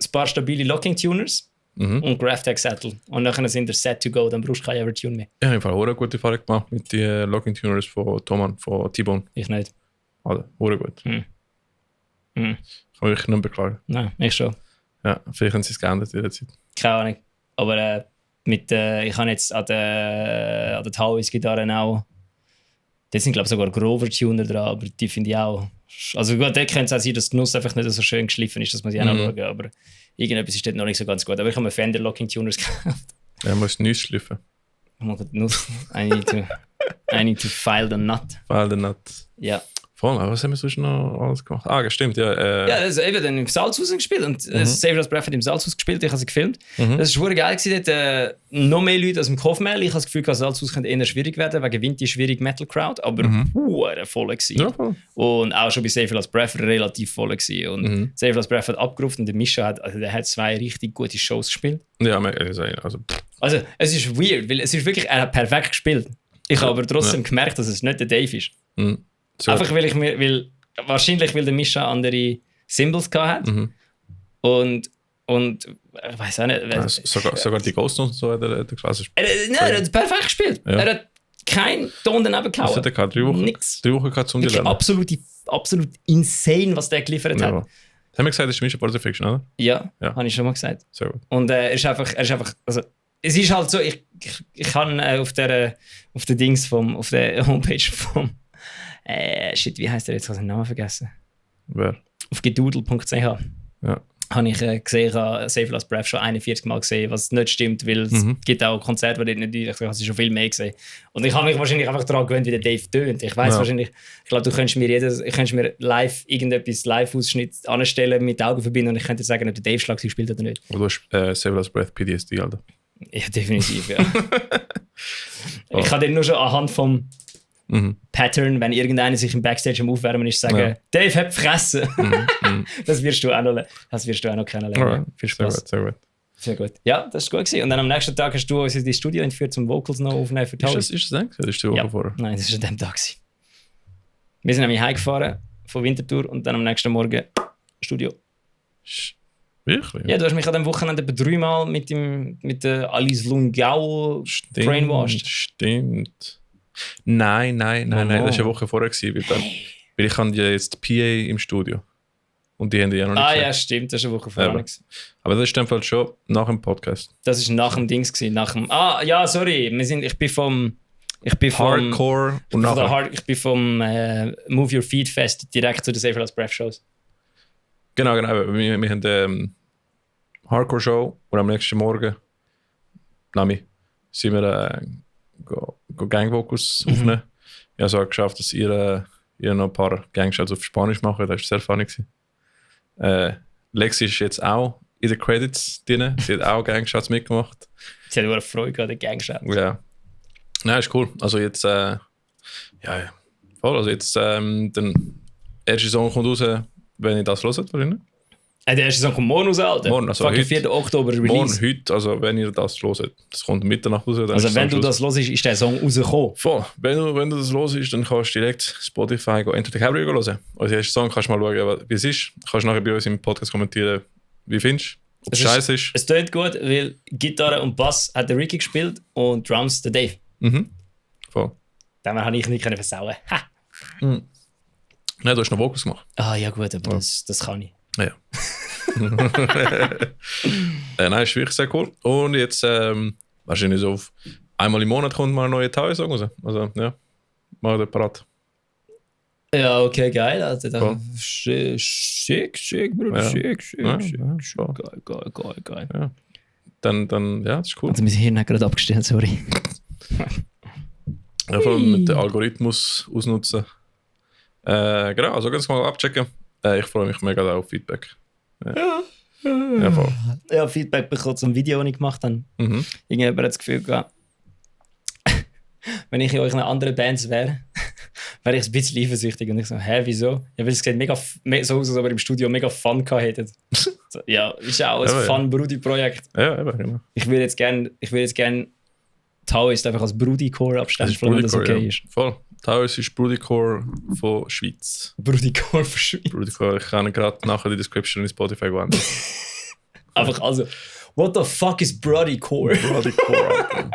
ein paar stabile Locking-Tuners und Graphtec-Sattel. Und dann sind ihr set to go, dann brauchst du keine Evertune mehr. Ich habe auch eine gute Erfahrung gemacht mit den Locking-Tuners von Thomann, von T-Bone. Ich nicht. Also, auch gut. Kann ich nicht beklagen. Nein, ich schon. Ja, vielleicht haben sie es geändert in der Zeit. Keine Ahnung. Aber ich habe jetzt an der Taoist-Gitarre auch. Da sind, glaube ich, sogar Grover-Tuner dran, aber die finde ich auch. Also gut, da könnte es auch sein, dass die Nuss einfach nicht so schön geschliffen ist, dass man sie auch noch schauen. Aber irgendetwas ist dort noch nicht so ganz gut. Aber ich habe mir Fender Locking Tuners gekauft. Ja, man muss Nuss schliffen. Nuss. I need to file the nut. File the nut. Ja. Voll, aber was haben wir sonst noch alles gemacht? Ah, stimmt, ja. Ja, also eben dann im Salzhaus gespielt. Und Save Last Breath hat im Salzhaus gespielt, ich habe sie gefilmt. Das war geil gewesen, dort noch mehr Leute als im Kopfmehl. Ich habe das Gefühl, das Salzhaus könnte eher schwierig werden, wegen Winter schwierig Metal Crowd, aber voll gewesen. Ja, voll. Und auch schon bei Save Last Breath relativ voll gewesen. Und Save Last Breath hat abgerufen und der Mischa hat 2 richtig gute Shows gespielt. Ja, also es ist weird, weil es ist wirklich, er hat perfekt gespielt. Ich habe aber trotzdem gemerkt, dass es nicht der Dave ist. Mhm. So. Einfach wahrscheinlich weil der Mischa andere Symbols hatte. Mhm. Und ich weiß auch nicht. Sogar die Ghost und so hat er gespielt. Er hat perfekt gespielt. Ja. Er hat keinen Ton daneben gehauen. Was hat er gehabt? 3 Wochen? Nix. 3 Wochen gehabt, um die Wirklich lernen. absolut insane, was der geliefert Ja. hat. Haben wir gesagt, das ist Mission Impossible Fiction, oder? Ja, Ja. habe ich schon mal gesagt. Sehr gut. Und er ist einfach, also, es ist halt so, ich kann auf der Dings auf der Homepage vom, wie heißt der jetzt? Ich habe den Namen vergessen. Wer? Auf gedoodle.ch. Ja. Habe ich gesehen, ich habe Save Last Breath schon 41 Mal gesehen, was nicht stimmt, weil es gibt auch Konzerte, die dort nicht, ich habe sie schon viel mehr gesehen. Und ich habe mich wahrscheinlich einfach daran gewöhnt, wie der Dave tönt. Ich weiß wahrscheinlich, ich glaube, du könntest mir live irgendetwas Live-Ausschnitt anstellen, mit den Augen verbinden und ich könnte sagen, ob der Dave Schlag spielt oder nicht. Aber du hast Save Last Breath PTSD, Alter. Ja, definitiv, ja. Ich kann dir nur schon anhand vom Pattern, wenn irgendeiner sich im Backstage am Aufwärmen ist, sagen, Dave, hab Fresse. Das wirst du auch noch kennenlernen. Alright. Viel Spaß. Sehr gut. Sehr gut. Ja, das war gut gewesen. Und dann am nächsten Tag hast du uns in die Studio entführt, zum Vocals noch aufnehmen für Taus. Ist das eigentlich? Das ist die Woche vorher. Nein, das war an dem Tag gewesen. Wir sind nämlich heimgefahren von Winterthur und dann am nächsten Morgen Studio. Wirklich? Ja, du hast mich an dem Wochenende 3 Mal mit der Alice Lungau brainwashed. Stimmt. Nein, das war eine Woche vorher gewesen, weil ich habe ja jetzt PA im Studio. Und die haben die ja noch nicht gesehen. Ja, stimmt, das war eine Woche vorher. Aber das ist in dem Fall schon nach dem Podcast. Das war nach dem Dings gewesen, sorry, ich bin vom Hardcore und nachher. Ich bin vom Move Your Feet Fest direkt zu den Save Last Breath Shows. Genau. Wir haben Hardcore-Show und am nächsten Morgen sind wir Gang-Vocals aufnehmen. Ich habe es auch geschafft, dass ihr noch ein paar Gangshots auf Spanisch machen. Das war sehr funny. Lexi ist jetzt auch in den Credits drin. Sie hat auch Gangshots mitgemacht. Sie hat eine Freude an den Gangshots. Ja. Nein, ist cool. Also jetzt, voll. Also jetzt, der erste Song kommt raus, wenn ich das hört, wahrscheinlich. Der erste Song kommt morgen raus, Alter. Morgen, also fucking heute. 4. Oktober Release. Morgen, heute, also wenn ihr das hört. Das kommt Mitternacht raus. Also wenn du das hörst, ist der Song rausgekommen. Voll. Wenn du das hörst, dann kannst du direkt Spotify Enter the Cavalry hören. Also ersten Song kannst du mal schauen, wie es ist. Kannst nachher bei uns im Podcast kommentieren, wie findest du, ob es scheiße ist. Es tönt gut, weil Gitarre und Bass hat der Ricky gespielt und Drums der Dave. Voll. Damit habe ich nicht versauen. Ha! Nein, du hast noch Vocals gemacht. Ah ja gut, aber das kann ich. Ja. Nein, ist wirklich sehr cool. Und jetzt wahrscheinlich so einmal im Monat kommt mal ein neuer Taui-Song raus. Also ja, mal den parat. Ja, okay, geil. Also, Cool. Schick, Bruder. Ja. Schick. Ja, Geil. Ja. Dann, ja, das ist cool. Also mein Hirn hat gerade abgestellt, sorry. Ja, vor allem mit dem Algorithmus ausnutzen. Genau, also ganz mal abchecken. Ich freue mich mega auf Feedback. Ja, voll. Ja, Feedback bekommen zum Video, das ich gemacht habe. Irgendjemand hat das Gefühl gehabt, wenn ich in euren anderen Bands wäre, wäre ich ein bisschen eifersüchtig. Und ich so, wieso? Ja, weil es sieht mega so aus, als ob ihr im Studio mega Fun gehabt hättet. So, ja, ist auch ein Fun-Brudi-Projekt. Ja, genau. Ich würde jetzt gerne Taoist einfach als Brudi-Core abstempeln, wenn das okay ist. Voll. Taoist ist Brudi-Core von Schweiz. Brudi-Core von Schweiz. Brudi-Core, ich kann gerade nachher die Description in Spotify gehen. Einfach also, what the fuck is Brudi-Core? Brudi-Core, Alter.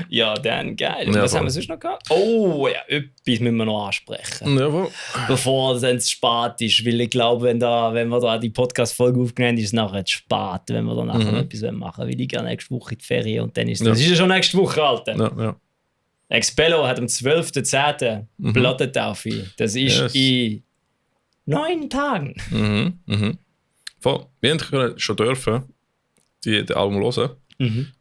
Ja, dann geil. Ja, Was voll. haben wir sonst noch gehabt? Oh ja, etwas müssen wir noch ansprechen. Ja, voll. Bevor es dann zu spät ist. Weil ich glaube, wenn wir da die Podcast-Folge aufgenommen haben, ist es nachher zu spät, wenn wir da nachher etwas machen wollen. Weil ich gehe nächste Woche in die Ferien und dann ist das ist ja schon nächste Woche, Alter. Ja. Expello hat am 12.10. Plattentaufe. Das ist in 9 Tagen. Voll. Wir haben schon dürfen, die Album hören.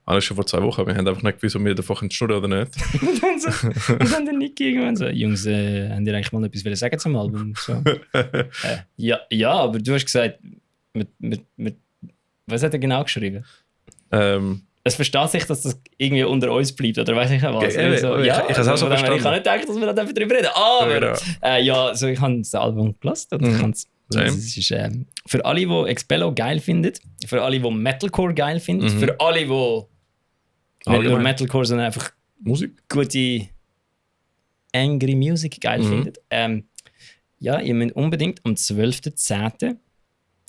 Alles schon vor 2 Wochen. Wir haben einfach nicht gewusst, ob wir davon schnurren oder nicht. Und dann der Nicky irgendwann so, Jungs, habt ihr eigentlich mal etwas sagen zum Album? So. Ja, aber du hast gesagt, mit was hat er genau geschrieben? Es versteht sich, dass das irgendwie unter uns bleibt, oder weiß ich nicht was. Ich habe es auch so verstanden. Ich kann nicht denken, dass wir da drüber reden. Aber ich habe das Album gelassen und ich habe es. Es ist für alle, die Expello geil finden, für alle, die Metalcore geil finden, für alle, die nicht nur Metalcore, sondern einfach gute Angry Music geil findet, ja, ihr müsst unbedingt am 12.10.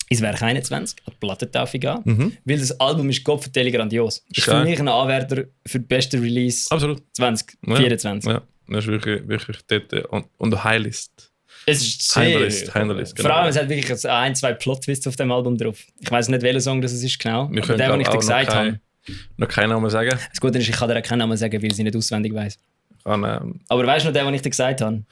ins Werk 21 an die Plattentaufe gehen, weil das Album ist gottverteilig grandios. Das ist für mich ein Anwärter für den besten Release 2024. Ja, das ist wirklich dort on the Highlist. Es ist sehr Highlist, genau. Vor allem, es hat wirklich 1-2 Plot-Twists auf dem Album drauf. Ich weiß nicht, welcher Song das ist genau. Wir aber können der, den ich dir auch gesagt habe. Noch keinen Namen sagen. Das Gute ist, ich kann dir auch keinen Namen sagen, weil ich sie nicht auswendig weiss. Aber weißt du noch den, den ich dir gesagt habe?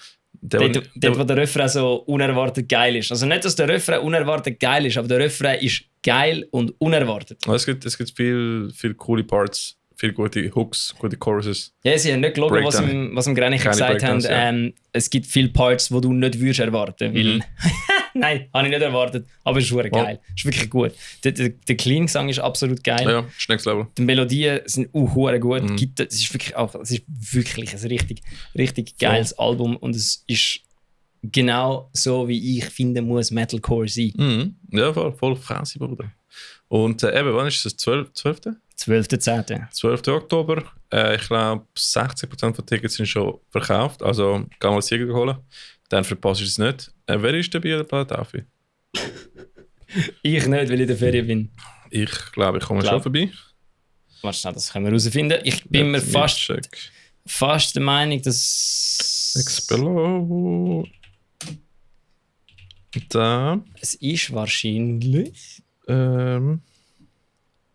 Dort, wo der Refrain so unerwartet geil ist. Also nicht, dass der Refrain unerwartet geil ist, aber der Refrain ist geil und unerwartet. Es gibt viel coole Parts, viele gute Hooks, gute Choruses. Ja, sie haben nicht gelogen, was im Grenicher gesagt haben. Ja. Es gibt viele Parts, die du nicht würdest erwarten. Weil nein, habe ich nicht erwartet. Aber es ist wirklich geil. Es ist wirklich gut. Der Clean-Gesang ist absolut geil. Ja, ist next level. Die Melodien sind gut. Es ist wirklich ein richtig geiles Album. Und es ist genau so, wie ich finde, muss Metalcore sein. Ja, voll fancy, Bruder. Und eben, wann ist das? 12.? 12.10. 12. Oktober. Ich glaube, 60% der Tickets sind schon verkauft. Also, geh mal Sieger holen. Dann verpasst du es nicht. Wer ist dabei an der Plattentaufe? Ich nicht, weil ich in der Ferien bin. Ich glaube, ich komme schon vorbei. Warte schnell, das können wir herausfinden. Ich bin mir fast der Meinung, dass... Expello... Da... Es ist wahrscheinlich...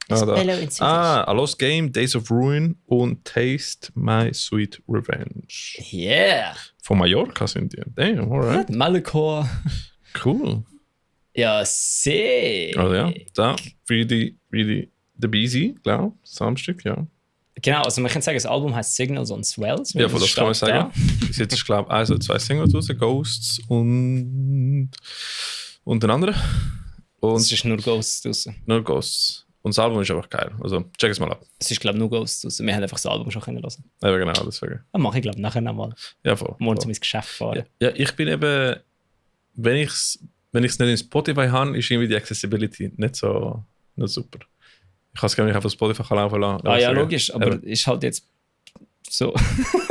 A Lost Game, Days of Ruin und Taste My Sweet Revenge. Yeah! Von Mallorca sind die. Damn, alright. Malachor. Cool. Ja, sehr. Also ja, da really the Busy, glaube ich. Samstag, ja. Genau, also man kann sagen, das Album heißt Signals on Swells. Ja, von das kann man sagen. Bis jetzt ist, glaube ich, 1 oder 2 Singles raus, Ghosts und ein anderer. Und es ist nur Ghosts draussen. Nur Ghosts. Und das Album ist einfach geil. Also, check es mal ab. Es ist, glaube ich, nur Ghosts draussen. Wir haben einfach das Album schon können hören. Ja, genau, deswegen. Das mache ich, glaube ich, nachher nochmal. Ja, voll. Morgen zu meinem Geschäft fahren. Ja, ich bin eben, wenn ich es nicht in Spotify habe, ist irgendwie die Accessibility nicht super. Ich kann es gar nicht auf Spotify laufen lassen. Ja, logisch, aber ist halt jetzt so.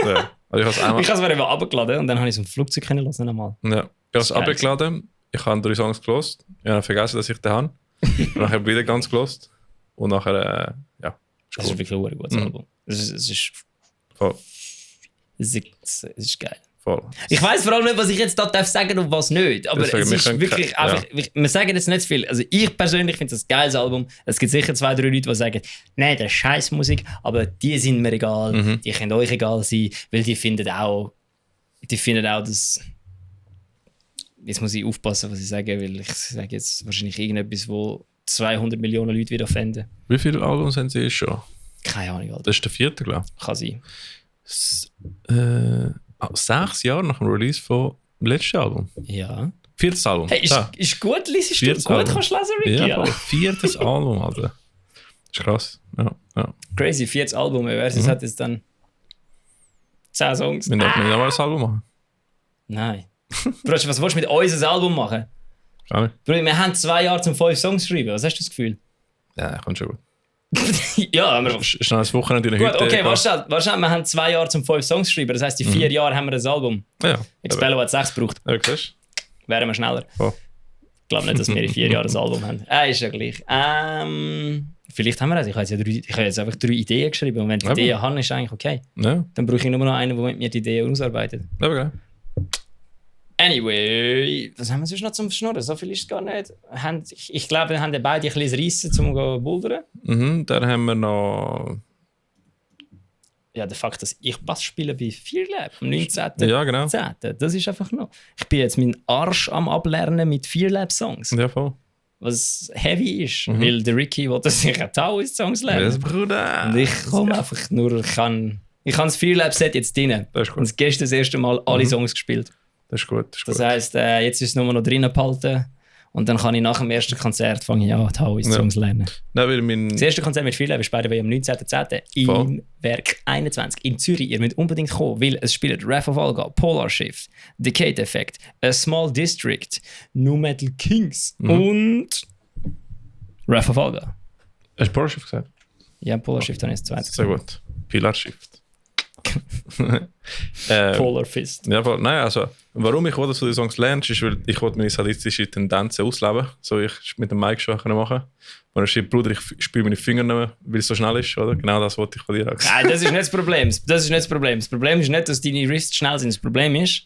Ja. Also ich habe es mir eben abgeladen und dann habe ich es im Flugzeug können hören nochmal. Ja, ich habe es abgeladen, ich habe 3 Songs gelost, ich habe vergessen, dass ich den habe. Und dann habe ich wieder ganz gelost. Und nachher, ja. Das ist wirklich ein gutes Album. Es ist voll. Es ist geil. Voll. Ich weiss vor allem nicht, was ich jetzt da darf sagen und was nicht. Aber deswegen, es ist wirklich einfach. Wir sagen jetzt nicht viel. Also ich persönlich finde es ein geiles Album. Es gibt sicher 2, 3 Leute, die sagen, nein, das ist Scheißmusik, aber die sind mir egal. Die können euch egal sein, weil die finden auch, dass. Jetzt muss ich aufpassen, was ich sage, weil ich sage jetzt wahrscheinlich irgendetwas, wo 200 Millionen Leute wieder finden. Wie viele Albums haben sie schon? Keine Ahnung, Alter. Das ist der 4., glaube ich. Kann sein. 6 Jahre nach dem Release vom letzten Album. Ja. 4. Album. Hey, ist gut, liest du gut, Album. Kannst du lesen, Ricky? Ja, 4. Album, Alter. Das ist krass. Ja. Crazy, 4. Album. Wer hat jetzt dann 10 Songs? Wir müssen nochmal ein Album machen. Nein. Bruder, was willst du mit uns ein Album machen? Gar nicht. Bruder, wir haben 2 Jahre zum 5 Songs schreiben. Was hast du das Gefühl? Ja, kommt schon gut. Ja, haben wir... Ist noch ein Wochenende in der Hütte. Gut, okay, wahrscheinlich, wir haben 2 Jahre zum 5 Songs schreiben. Das heisst, in 4 Jahren haben wir ein Album. Ja. Expello hat 6 gebraucht. Ja, siehst du? Wären wir schneller. Oh. Ich glaube nicht, dass wir in 4 Jahren ein Album haben. Ist ja gleich. Vielleicht haben wir es. Ich habe jetzt einfach 3 Ideen geschrieben. Und wenn die Ideen haben, ist eigentlich okay. Ja. Dann brauche ich nur noch einen, der mit mir die Ideen ausarbeitet. Ja, okay. Anyway, was haben wir sonst noch zum Schnurren? So viel ist es gar nicht. Ich glaube, wir haben beide ein bisschen Reissen, um zu bouldern. Dann haben wir noch... Ja, der Fakt, dass ich Bass spiele bei Fearlab am 19. Ja, genau. 10. Das ist einfach noch... Ich bin jetzt meinen Arsch am Ablernen mit Fearlab-Songs. Ja, voll. Was heavy ist, weil der Ricky will, dass ich auch Taoist-Songs lerne. Das Bruder. Und ich komme einfach nur... Ich habe das Fearlab-Set jetzt drin. Das ist gut. Und gestern das erste Mal alle Songs gespielt. Das ist gut. Das heisst, jetzt ist es nur noch drinnen behalten. Und dann kann ich nach dem ersten Konzert an Taoist-Songs lernen. Nein, das erste Konzert mit Fearlab ist bei am 19.10. im Werk 21 in Zürich. Ihr müsst unbedingt kommen, weil es spielt Wrath of Olga, Polar Shift, Decade Effect, A Small District, Nu Metal Kings und Wrath of Olga. Hast du Polar Shift gesagt? Ja, Polar Shift habe ich jetzt 20. Sehr gut. Pilar Shift. Polar Fist. Ja, aber, nein, also, warum ich will, dass du die Songs lernst, ist, weil ich will meine sadistische Tendenzen ausleben. So ich mit dem Mic schon machen. Und er schreibt, Bruder, ich spüre meine Finger nicht mehr, weil es so schnell ist, oder? Genau das wollte ich von dir sagen. Nein, das ist nicht das Problem. Das ist nicht das Problem. Das Problem ist nicht, dass deine Wrists schnell sind. Das Problem ist,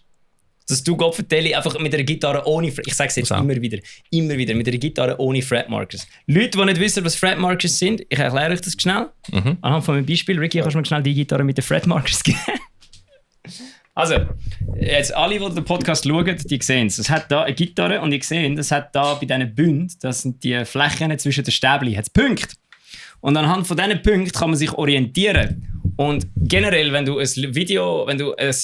dass du Gott vertelle, einfach mit einer Gitarre ohne ich sage es jetzt immer wieder, mit einer Gitarre ohne Fretmarkers. Leute, die nicht wissen, was Fretmarkers sind, ich erkläre euch das schnell. Anhand von meinem Beispiel. Ricky, kannst du mir schnell die Gitarre mit den Fretmarkers geben? Also, jetzt alle, die den Podcast schauen, die sehen es. Es hat da eine Gitarre und ich sehe, das hat da bei diesen Bünden, das sind die Flächen zwischen den Stäbchen, hat es Punkte. Und anhand von diesen Punkten kann man sich orientieren. Und generell, wenn du ein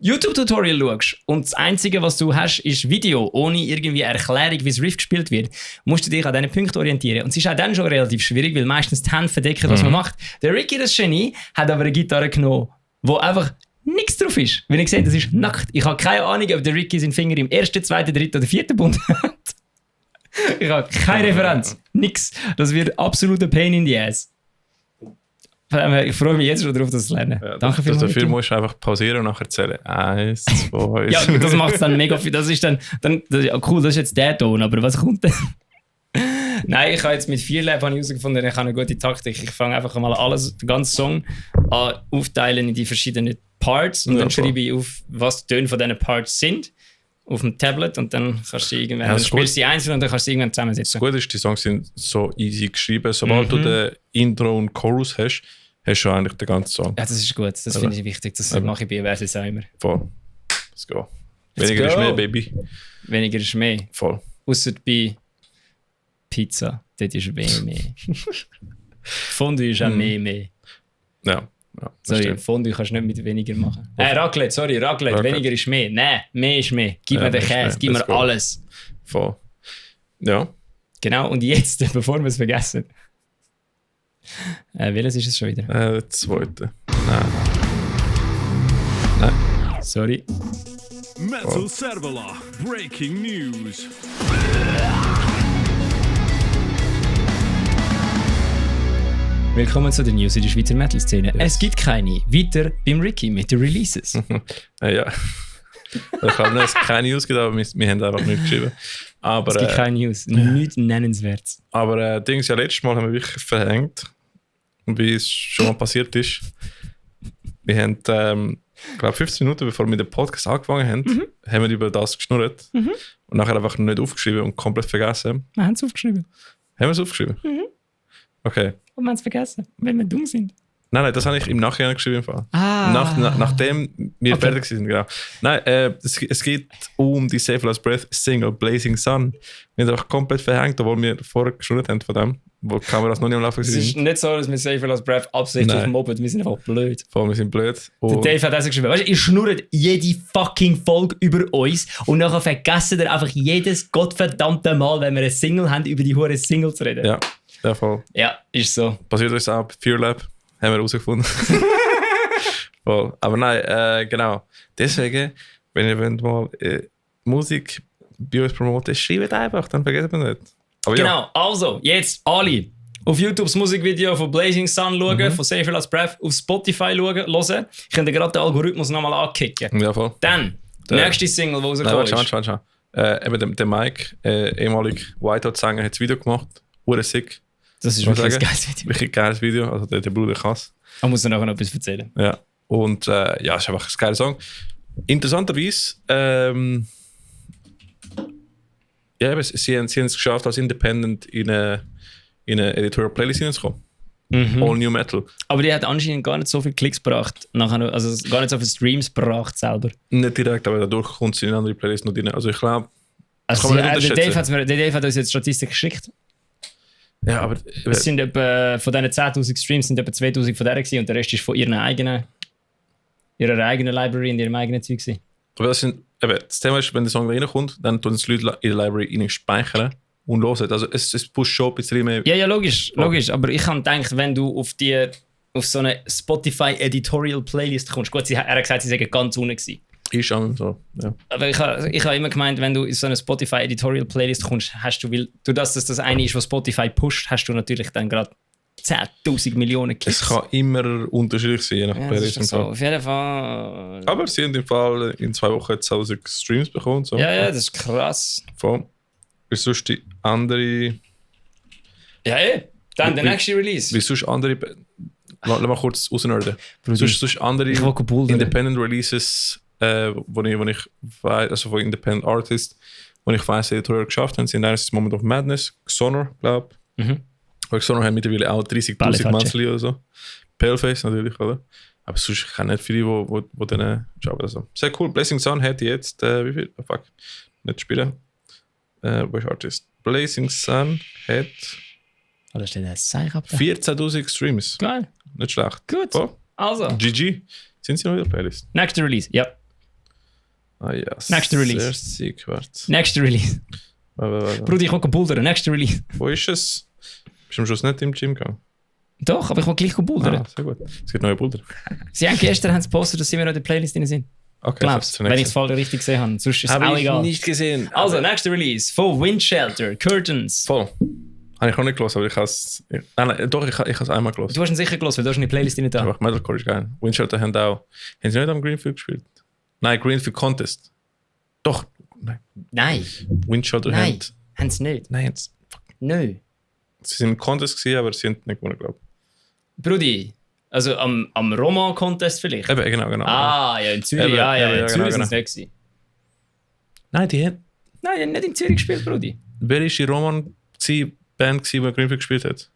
YouTube-Tutorial schaust und das Einzige, was du hast, ist Video, ohne irgendwie Erklärung, wie das Riff gespielt wird, musst du dich an diesen Punkten orientieren. Und es ist auch dann schon relativ schwierig, weil meistens die Hände verdecken, was man macht. Der Ricky, das Genie, hat aber eine Gitarre genommen, wo einfach nichts drauf ist. Wenn ich sehe, das ist nackt. Ich habe keine Ahnung, ob der Ricky seinen Finger im 1., 2., 3. oder 4. Bund hat. Ich habe keine Referenz. Nix. Das wird absoluter Pain in the ass. Ich freue mich jetzt schon darauf, das zu lernen. Ja, Danke vielmals. Dafür musst du einfach pausieren und nachher zählen. 1, 2, Ja, das macht es dann mega viel. Das ist dann ja, cool, das ist jetzt der Ton, aber was kommt denn? Nein, ich habe jetzt mit 4 Lab herausgefunden, ich habe eine gute Taktik. Ich fange einfach mal den ganzen Song an, aufteilen in die verschiedenen Parts und dann schreibe ich auf, was die Töne von diesen Parts sind, auf dem Tablet und dann kannst du irgendwann, dann spielst du die einzeln und dann kannst du irgendwann zusammensetzen. Das Gute ist, die Songs sind so easy geschrieben. Sobald du den Intro und Chorus hast du eigentlich den ganzen Song. Ja, das ist gut, das finde ich wichtig. Das mache ich bei Versus auch immer. Voll. Let's go. Weniger ist mehr, Baby. Weniger ist mehr. Voll. Ausser bei Pizza, dort ist mehr. Fondue ist auch mehr. Ja. Sorry, Fondue kannst du nicht mit weniger machen. Raclette, weniger ist mehr. Nein, mehr ist mehr. Gib mir den Käse, gib mir alles. Voll. Ja. Genau, und jetzt, bevor wir es vergessen. Welches ist es schon wieder? Der zweite. Nein. Sorry. Metal Servola, Breaking News. Willkommen zu den News in der Schweizer Metal-Szene. Yes. Es gibt keine. Weiter beim Ricky mit den Releases. Ja. Ich habe nicht keine News gegeben, aber wir haben einfach nicht geschrieben. Aber, es gibt keine News. Nichts Nennenswertes. Aber Dings, ja, letztes Mal haben wir wirklich verhängt. Und wie es schon mal passiert ist. Wir haben, glaube 15 Minuten bevor wir den Podcast angefangen haben, haben wir über das geschnurrt. Und nachher einfach nicht aufgeschrieben und komplett vergessen. Wir haben es aufgeschrieben. Haben wir es aufgeschrieben? Okay. Und wir haben es vergessen, wenn wir dumm sind. Nein, das habe ich im Nachhinein geschrieben. Nachdem wir fertig sind, genau. Nein, es geht um die Save Last Breath Single Blazing Sun. Wir haben einfach komplett verhängt, obwohl wir vorher geschnurrt haben von dem, wo die Kameras noch nicht am Laufen sind. Es ist nicht so, dass wir Save Last Breath absichtlich mobben, wir sind einfach blöd. Voll, wir sind blöd. Der Dave hat also geschrieben, weißt du, ihr schnurrt jede fucking Folge über uns und nachher vergessen ihr einfach jedes gottverdammte Mal, wenn wir eine Single haben, über die hure Single zu reden. Ja, voll. Ja, ist so. Passiert uns auch bei Fear Lab. Haben wir herausgefunden. Voll. Aber nein, genau. Deswegen, wenn ihr mal Musik bei uns promoten, schreibt einfach, dann vergessen wir nicht. Aber genau, ja. Also, jetzt alle auf YouTube das Musikvideo von Blazing Sun schauen, von Save Last Breath, auf Spotify hören. Ich könnte gerade den Algorithmus nochmal ankicken. Ja, voll. Dann, nächste Single, die rausgekommen ist. Schau. Eben der Mike, ehemalig Whiteout-Sänger, hat das Video gemacht. Sick. Das ist wirklich ein geiles Video. Wirklich geiles Video, also der Bruder Kass. Man muss nachher noch etwas erzählen. Ja, und es ist einfach ein geiler Song. Interessanterweise, sie haben es geschafft, als Independent in eine Editorial Playlist hineinzukommen. All New Metal. Aber die hat anscheinend gar nicht so viele Klicks gebracht, also gar nicht so viele Streams gebracht selber. Nicht direkt, aber dadurch kommt sie in eine andere Playlist noch rein. Also ich glaube, der Dave hat uns jetzt Statistik geschickt. Ja, aber es sind etwa, von diesen 10'000 Streams sind etwa 2'000 von der gewesen und der Rest ist von ihrer eigenen Library in ihrem eigenen Zeug gewesen. Aber das Thema ist, wenn der Song reinkommt, dann tun es Leute in der Library speichern und hören. Also es pusht schon ein bisschen mehr. Ja, logisch. Aber ich habe gedacht, wenn du auf so eine Spotify Editorial Playlist kommst, gut, er hat gesagt, sie seien ganz unten gewesen. Ist schon so, ja. Aber ich habe immer gemeint, wenn du in so eine Spotify Editorial Playlist kommst, hast du, weil durch das eine ist, was Spotify pusht, hast du natürlich dann gerade 10.000 Millionen Klicks. Es kann immer unterschiedlich sein, je nach ja, Playlist. das ist so. Auf jeden Fall. Aber sie haben im Fall in 2 Wochen 1000 Streams bekommen. So. Ja, das ist krass. Voll. Wie sonst die andere... Ja, dann der nächste Release. Wie sonst andere... Lass mal kurz rausnerden. Sonst andere Ich will buldern. Independent Releases, wo ich weiss, also von Independent Artists, wo ich weiss, die Editorial geschafft haben, sind einerseits Moment of Madness, Xonor, glaube ich. Weil Xonor haben mittlerweile auch 30'000 Monthly oder so. Paleface natürlich, oder? Aber sonst kann nicht viele, die dann arbeiten. Also, sehr cool. Blazing Sun hat jetzt, wie viel? Oh, fuck. Nicht spielen. Wo ist Artist? Blazing Sun hat... Oder steht ein Zeichen ab? 14.000 Streams. Geil. Nicht schlecht. Gut. Oh. Also. GG. Sind sie noch in der Playlist? Nächster Release, ja. Ah ja. Nächster Release. Sehr sick, warte. Nächster Release. Bruder, ich will buldern. Nächster Release. Wo ist es? Bist du am Schluss nicht im Gym gegangen? Doch, aber ich will gleich buldern. Ah, sehr gut. Es gibt neue Bilder. Sie haben gestern gepostet, dass sie mir noch in der Playlist drin sind. Okay, Glaubst du, wenn ich es voll richtig gesehen habe. Sonst ist es auch egal. nicht gesehen. Also, nächster Release. Von Windshelter, Curtains. Voll. Habe ich noch nicht gelesen, aber ich habe es... Nein, doch, ich habe es einmal gelesen. Du hast ihn sicher gelesen, weil du hast in die Playlist drin da. Aber Metalcore ist geil. Windshelter haben auch... Haben sie nicht am Greenfield gespielt? Nein, Greenfield Contest. Doch. Nein. Windshelter Nein. Haben sie nicht? Nein, jetzt... Nö. Sie sind im Contest gewesen, aber sie sind nicht gewonnen, glaube ich. Brudi, also am Roman-Contest vielleicht? Eben, genau. Ah, ja, in Zürich. Eben, ja, in genau, Zürich genau. sind sie weg gewesen. Nein, die haben... Nein, die haben nicht in Zürich gespielt, Brudi. Wer war die Roman-Band, die Greenfield gespielt hat?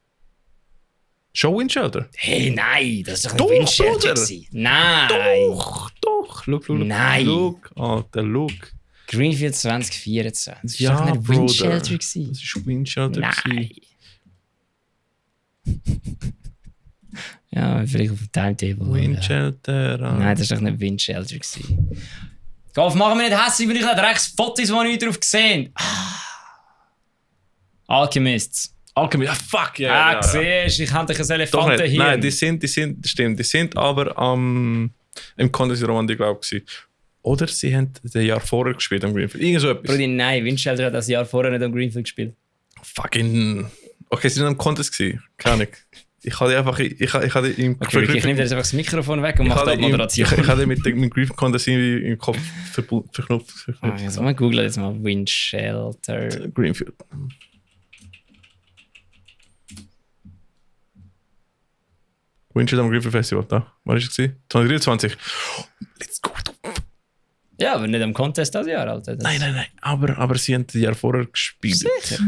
Schon Windshelter? Hey, nein, das ist doch Doch, ein Windshelter Bruder. gewesen. Nein. Doch. Look. Nein. Look. Alter, look. Greenfield 2024. Das ist Ja, doch nicht Bruder. Windshelter gewesen. Das ist Windshelter. Nein. Ja, vielleicht auf dem Timetable. oder? Windshelter. Nein, das war doch nicht Windshelter gewesen. Golf, machen wir nicht hässlich, weil ich nicht rechts Fotos, die ich drauf gesehen Alchemists. Alchemy. Ah, fuck, ja. Siehst du, ich habe dich ein Doch Elefanten nicht. hier. Nein, die sind aber im Contest-Roman, glaube ich, oder sie haben das Jahr vorher gespielt am Greenfield. Irgend so etwas. Brudi, nein, Windshelter hat das Jahr vorher nicht am Greenfield gespielt. Fucking... Okay, sie sind am Contest gewesen. Keine Ahnung. Ich hatte einfach... Ich hatte im... Okay, ich nehme dir jetzt einfach das Mikrofon weg und mache da Moderation. Ich hatte mit dem Greenfield Contest irgendwie im Kopf verknüpft. Also mal googeln jetzt mal Windshelter. Greenfield. Windshelter am Greenfield Festival, da. Wann war es? 2023. Let's go. Ja, aber nicht am Contest das Jahr, Alter. Nein. Aber sie haben das Jahr vorher gespielt. Sicher.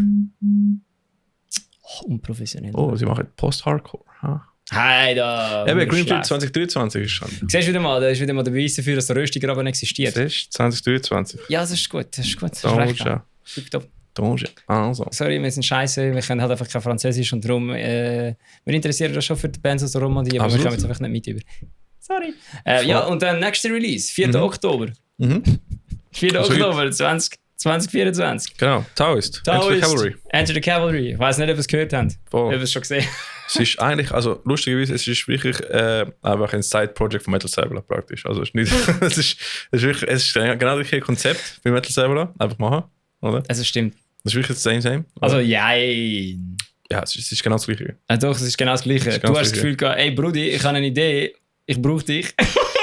Oh, unprofessionell. Oh, sie machen Post-Hardcore. Ha? Hey, da. Eben, Greenfield schlecht. 2023 ist schon. Siehst du wieder mal, da ist wieder mal der Beweis dafür, dass der Röstigraben existiert. Das ist 2023. Ja, das ist gut, das ist gut. Das ist Donge. recht. Tipptopp. Donge. Also. Sorry, wir sind scheiße, wir können halt einfach kein Französisch und darum, wir interessieren uns schon für die Bands aus der Romandie, aber wir Absolut. kommen jetzt einfach nicht mit über. Sorry. Ja, und dann nächster Release, 4. Oktober. 4. Also Oktober 2024. Genau, Taoist. Enter the Cavalry. Enter the Cavalry. Ich weiß nicht, ob ihr es gehört habt. Voll. Ob ihr es schon gesehen Es ist eigentlich, also lustigerweise, es ist wirklich einfach ein Side-Project von Metal Cyberla praktisch. Also es ist nicht, es ist genau das gleiche Konzept wie Metal Cyberla. Einfach machen, oder? Also stimmt. Das ist wirklich das same. Also oder? ja. Ja, es ist genau das gleiche. Doch, es ist genau das Gleiche. Das ist Du genau hast das das Gefühl gehabt, ey Brudi, ich habe eine Idee, ich brauche dich.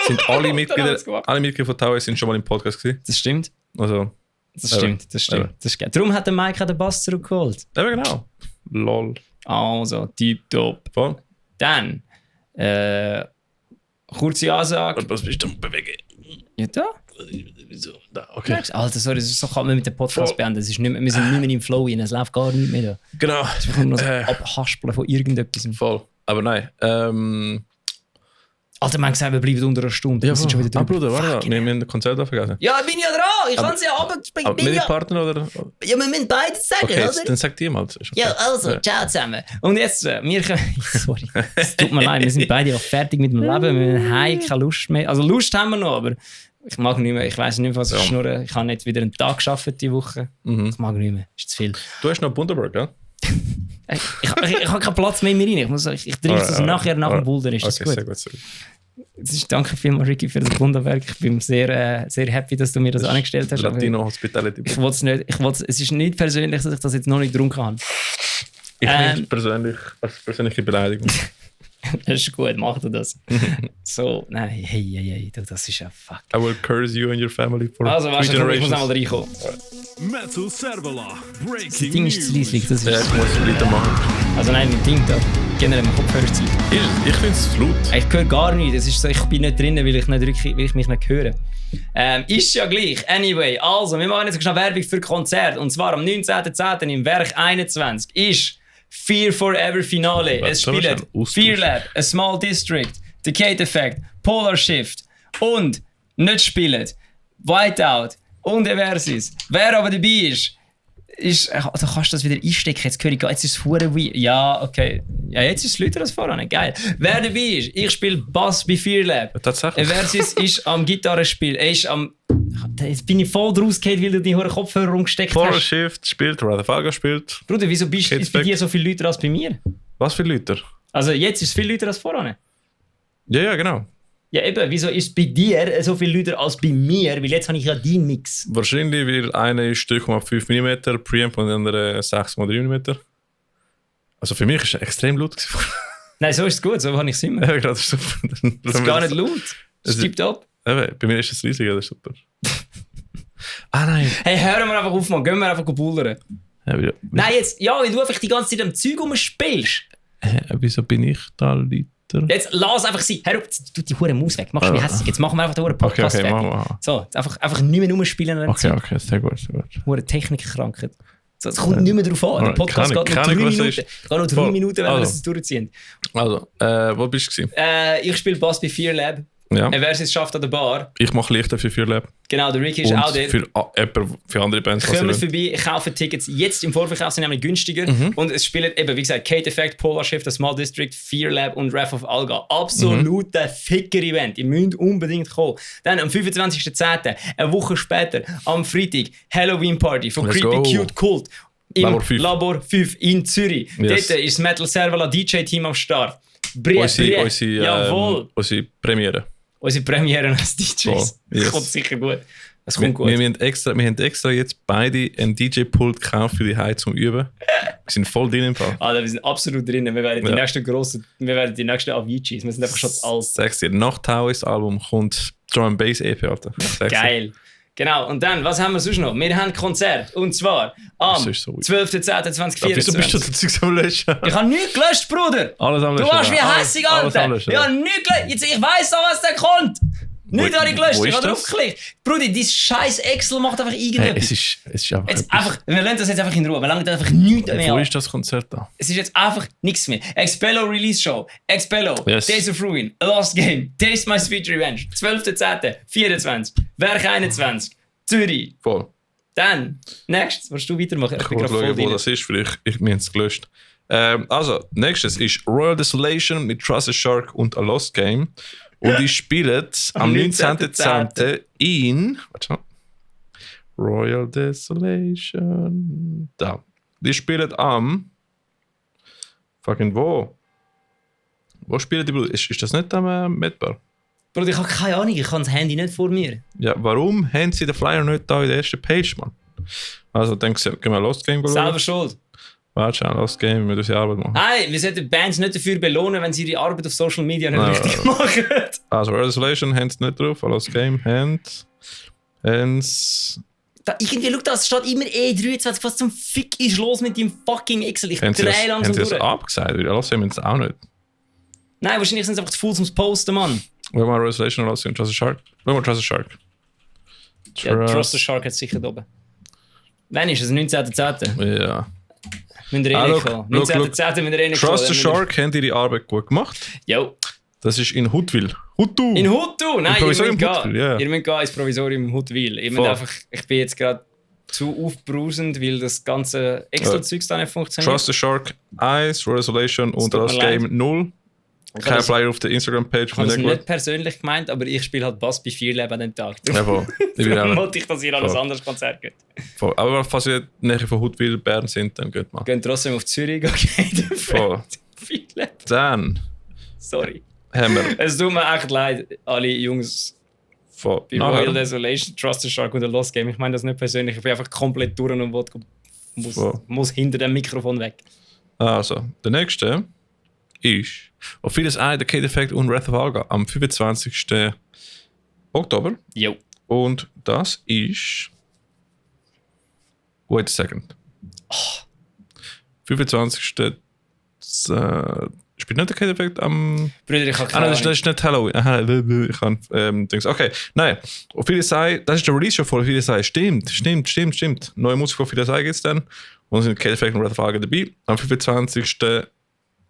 Sind alle Dann haben Mitglieder, wir's gemacht. alle Mitglieder von Taoist sind schon mal im Podcast gewesen. Das stimmt. Also, Das stimmt. Eben. Das ist geil. Darum hat der Mike auch den Bass zurückgeholt. eben genau. Lol. Also, tipptopp. Voll. Dann, kurze Ansage. Was bist du am Bewegen? Ja, da? Wieso? Da, okay. Alter, sorry, das ist so kann man mit dem Podcast Voll. beenden. Es ist nicht mehr, wir sind nicht mehr im Flow rein, es läuft gar nicht mehr da. Genau. Wir können nur noch abhaspeln von irgendetwas. Voll. Aber nein. Alter, man gesagt, wir bleiben unter einer Stunde. Ja, wir sind schon wieder drüber. Bruder, warte. Fucking Wir haben ein Konzert vergessen. Ja, bin ja dran. Ich kann es ja Aber runterbringen. mit dem Partner oder? Ja, wir müssen beides sagen, Okay, oder? dann sagt ihr mal. Ist okay. Ja, also, ciao zusammen. Und jetzt, wir können... Sorry, es tut mir leid, wir sind beide auch fertig mit dem Leben. Wir haben heim, keine Lust mehr. Also Lust haben wir noch, aber ich mag nicht mehr. Ich weiss nicht mehr, was ich schnurren. Ich habe nicht wieder einen Tag gearbeitet diese Woche. Ich mag nicht mehr. Ist zu viel. Du hast noch Bundaberg, ja? Ich habe keinen Platz mehr rein. Ich trinke das nachher nach dem Boulder. Ist das okay, gut? sehr gut. Sehr gut. Das ist, danke vielmals, Ricky, für das Wunderwerk. Ich bin sehr, sehr happy, dass du mir das angestellt hast. aber Latino Hospitality. Ich wollte es nicht. Es ist nicht persönlich, dass ich das jetzt noch nicht getrunken habe. Ich finde es persönlich als persönliche Beleidigung. Das ist gut, mach du das. So, nein, hey, du, das ist ja fuck. I will curse you and your family for Also, weißt 3 du, ich muss generations. einmal reinkommen. Metal Servola, Das breaking Ding ist zu news. leislich, das Ja, ist... ich muss es weitermachen. Also nein, mit Ding da. Generell, mein Kopfhörer zu leise. Ich finde es laut. Ich höre gar nichts. Das ist so, ich bin nicht drinnen, weil ich mich nicht höre. Ist ja gleich. Anyway, also, wir machen jetzt schnell Werbung für Konzert. Und zwar am 19.10. im Werk 21 ist Fear Forever Finale. Es soll man spielen schnell austauschen? Fear Lab, A Small District, Decade Effect, Polar Shift und nicht spielen Whiteout und Eversis. Wer aber dabei ist, also kannst du das wieder einstecken. Jetzt höre ich, jetzt ist es hure weird. Ja, okay. Ja, jetzt ist es lauter als voran. Geil. Wer dabei ist, ich spiele Bass bei Fear Lab. Tatsächlich. Eversis ist am Gitarrespiel. Er ist am... Jetzt bin ich voll draus gefallen, weil du die hohen Kopfhörer rumgesteckt Polar hast. Shift spielt, Radhafaga spielt. Bruder, wieso ist bei Effect. dir so viel lauter als bei mir? Was für Leute? Also jetzt ist es viel lauter als voran. Ja, genau. Ja eben, wieso ist es bei dir so viel lauter als bei mir? Weil jetzt habe ich ja deinen Mix. Wahrscheinlich, weil einer ist 3,5 mm Preamp und der andere 6,3 mm. Also für mich ist es extrem laut gewesen. Nein, so ist es gut, so habe ich es immer. Ja, gerade super. Es ist gar nicht laut. Es Also- tippt ab. Eben, bei mir ist es riesig, das ist super. Nein. Hey, hören wir einfach auf, Mann. Gehen wir einfach bullern. Ja, Nein, jetzt, ja, weil du einfach die ganze Zeit am Zeug rumspielst. wieso bin ich da Leiter? Jetzt lass einfach sein. Hör auf, tu die hure Maus weg. Machst du mich hässlich. Jetzt machen wir einfach den huren Podcast Okay, fertig. machen wir. So, jetzt einfach nicht mehr rumspielen. Okay, sehr gut. Hure Technikkrankheit. So, es kommt nicht mehr drauf an. Der Podcast Kann geht noch ich- 3 kann ich, was Minuten. ist? Geht noch 3 Voll. Minuten, wenn wir Also. das durchziehen. Also, wo bist du gewesen? Ich spiele Bass bei Fear Lab. Ja. Versus schafft an der Bar. Ich mache Lichter für Lab. Genau, der Ricky ist auch dort. Für andere Bands. was Kommen sie wollen. vorbei, kaufen Tickets. Jetzt im Vorverkauf sind nämlich günstiger. Und es spielen eben, wie gesagt, Kate Effect, Polar Shift, Small District, Fear Lab und Wrath of Alga. Absoluter Ficker-Event. Ihr müsst unbedingt kommen. Dann am 25.10., eine Woche später, am Freitag, Halloween Party von Let's Creepy go. Cute Cult. Im Labor 5. Labor 5 in Zürich. Yes. Dort ist das Metal Servola DJ-Team am Start. Unsere Jawohl. unsere Premiere. Unsere Premiere als DJs. Voll. Das Yes. kommt sicher gut. Das Wir, kommt gut. wir haben extra jetzt beide ein DJ-Pult gekauft für die Heim zum Üben. Wir sind voll drin im Fall. Alter, wir sind absolut drinnen. Wir werden die nächsten Aviciis. Wir sind einfach schon zu alt. Sag's dir, nach Taoist Album kommt Drum & Bass EP, Alter. Sag's dir. Geil. Genau, und dann, was haben wir sonst noch? Wir haben ein Konzert. Und zwar am Das ist so weird. 12.10.2024. Wieso bist du das Zeugs am Löschen? Ich habe nichts gelöscht, Bruder! Alles am Du Löschen. warst wie hässig, Alles am Alter! Löschen. Ich habe nichts gelöscht! Jetzt, ich weiss doch, was da kommt! Nichts habe ich gelöscht, wo ich ist habe das? draufgeklickt. Bruder, dein scheiß Excel macht einfach Hey, irgendetwas. es ist einfach. Jetzt etwas. einfach, wir lassen das jetzt einfach in Ruhe. Wir lassen einfach nichts mehr Wo an. ist das Konzert da? Es ist jetzt einfach nichts mehr. Expello Release Show, Expello, Yes. Days of Ruin, A Lost Game, Taste My Sweet Revenge, 12.10., 24, Werk 21, Zürich. Voll. Dann, nächstes, willst du weitermachen? Ich bin will gerade voll schauen, wo drin. das ist, weil wir haben es gelöscht. Also, nächstes ist Royal Desolation mit Trusted Shark und A Lost Game. Und die spielen am 19.10. in. Warte mal. Royal Desolation. Da. Die spielen am. Fucking wo? Wo spielen die Brüder? Ist das nicht am Medbar? Bruder, ich habe keine Ahnung, ich habe das Handy nicht vor mir. Ja, warum haben sie den Flyer nicht da in der ersten Page, Mann? Also, dann gehen wir Lost Game schauen. Selber schuld. Warte schon, Lost Game, wir müssen unsere Arbeit machen. Nein, wir sollten Bands nicht dafür belohnen, wenn sie ihre Arbeit auf Social Media nicht Ja. richtig machen. Also, Royal Desolation haben sie nicht drauf, Lost Game haben sie. Irgendwie, schau das, steht immer E23. Was zum Fick ist los mit dem fucking Excel? Ich Haben sie drehe langsam das durch. abgesagt? Weil Lost Game haben sie auch nicht. Nein, wahrscheinlich sind sie einfach zu faul zum Posten, Mann. Wollen wir Royal Desolation und Lost Game, Trusted Shark? Wollen wir Trusted Shark? Ja, Trust the Shark hat es sicher da oben. Wann ist es? 19.10. Ja. Müssen wir Ah, reinkommen. look, 19.10. müssen wir reinkommen. Trusted Shark haben ihre Arbeit gut gemacht. Jo. Das ist in Huttwil. Huttu! In Huttwil? Nein, ihr Provisorium müsst gehen. Huttwil, ja. Ihr müsst gehen ins Provisorium Huttwil. Voll. Ich bin jetzt gerade zu aufbrausend, weil das ganze Excel-Zeugs da nicht funktioniert. Trusted Shark 1, Royal Desolation und tut mir Lost leid. Game 0. Ich Kein habe das- Flyer auf der Instagram-Page Ich von habe das der nicht persönlich gemeint, aber ich spiele halt Bass bei 4 Leben an dem Tag. Ja, voll. Ich will Darum auch. wollte ich, dass ihr an ein Voll. anderes Konzert geht. Voll. Aber falls ihr in der Nähe von Huttwil, Bern sind, dann geht mal. Gehen trotzdem auf Zürich, okay? Voll. 4 Leben. Dann Sorry. haben wir Es tut mir echt leid, alle Jungs von bei Royal Desolation, Trust the Shark und The Lost Game. Ich meine das nicht persönlich, ich bin einfach komplett durch und muss Voll. hinter dem Mikrofon weg. Also, der nächste ist auf vieles Eye, der K-Defekt und Wrath of Alga am 25. Oktober. Jo. Und das ist. Wait a second. 25. Spielt nicht der K-Defekt am. Brüder, ich habe Nein, das ist nicht Halloween. Ich kann Dings. Okay, nein. Auf vieles Eye, das ist der Release-Show von vieles Eye. Stimmt. Neue Musik von vieles Eye gibt es dann. Und sind K-Defekt und Wrath of Alga dabei. Am 25.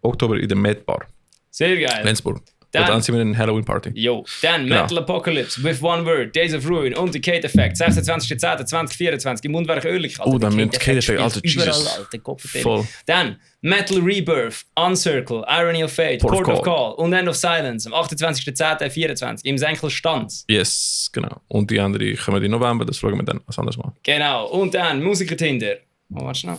Oktober in der Med Bar. Sehr geil. Lenzburg. Und dann sind wir in einer Halloween-Party. Jo, dann Genau. Metal Apocalypse, With One Word, Days of Ruin und die Kate Effect, 26.10.2024 im Mundwerk Oerlikon. Oh, dann mit Kate Effect, Alter, überall, Jesus. Alter, Kopfverteilung. Voll. Dann Metal Rebirth, Uncircle, Irony of Fate, Port of Port of Call. Call und End of Silence am 28.10.24 im Senkel Stanz. Yes, genau. Und die andere kommen im November, das fragen wir dann was anderes mal. Genau, und dann Musiker-Tinder. Oh, warte schnell.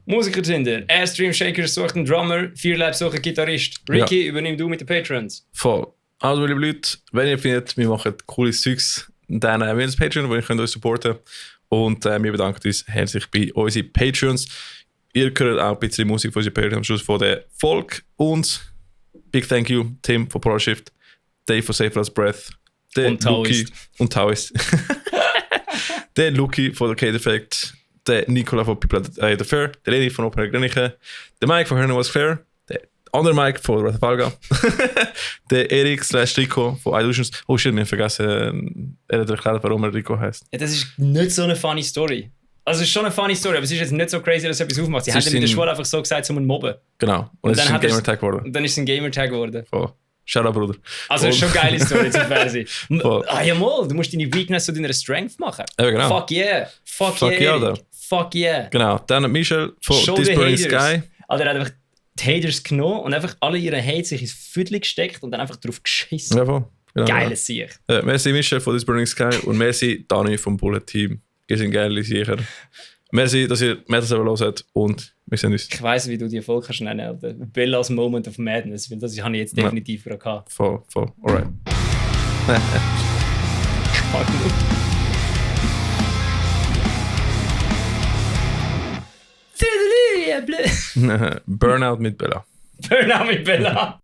Musiker-Tinder, Airstream Shakers sucht einen Drummer, Fearlab sucht einen Gitarrist. Ricky, übernimm du mit den Patrons. Voll. Also, liebe Leute, wenn ihr findet, wir machen cooles Zeugs, dann wir haben das Patreon, wo ihr könnt uns supporten. Und wir bedanken uns herzlich bei unseren Patreons. Ihr hört auch ein bisschen Musik von unseren Patreons am Schluss von der Folge. Und big thank you, Tim von ProShift, Dave von Safer as Breath, der Und Luki Taoist. und Taoist. Der Luki von der K-Defekt, der Nicola von People at the Fair, der Leni von Open Air Grenichen, der Mike von Herner Was Fair, der andere Mike von Wrath of Alga, der Erik / Rico von Illusions. Oh shit, wir haben vergessen, er hat erklärt, warum er Rico heißt. Ja, das ist nicht so eine funny Story. Also es ist schon eine funny Story, aber es ist jetzt nicht so crazy, dass er etwas aufmacht. Sie Es haben ist ihm in der in- Schule einfach so gesagt, um ihn mobben. Genau. Und es ist ein hat er's- Gamertag geworden. Und dann ist es ein Gamertag geworden. Voll. Shoutout, Bruder. Also es ist schon eine geile Story zum Fernsehen. Voll. Ah ja mal, du musst deine Weakness zu deiner Strength machen. Ja, genau. Fuck yeah. Fuck Fuck yeah, yeah, Erik. Alter. Fuck yeah. Genau. Dann Michel von Show This the Burning haters. Sky. Also er hat einfach die Haters genommen und einfach alle ihre Hate sich ins Viertel gesteckt und dann einfach drauf geschissen. Ja, voll. Genau. Geiles Sieg. Merci Michel von This Burning Sky und merci Dani vom Bullet Team. Wir sind geile sicher. Merci, dass ihr Metal selber hört und wir sehen uns. Ich weiss, wie du die Folge kannst nennen, Alter. Bella's Moment of Madness, weil das habe ich jetzt Ja. definitiv gehabt. Voll. Alright. Burnout mit Bella. Burnout mit Bella.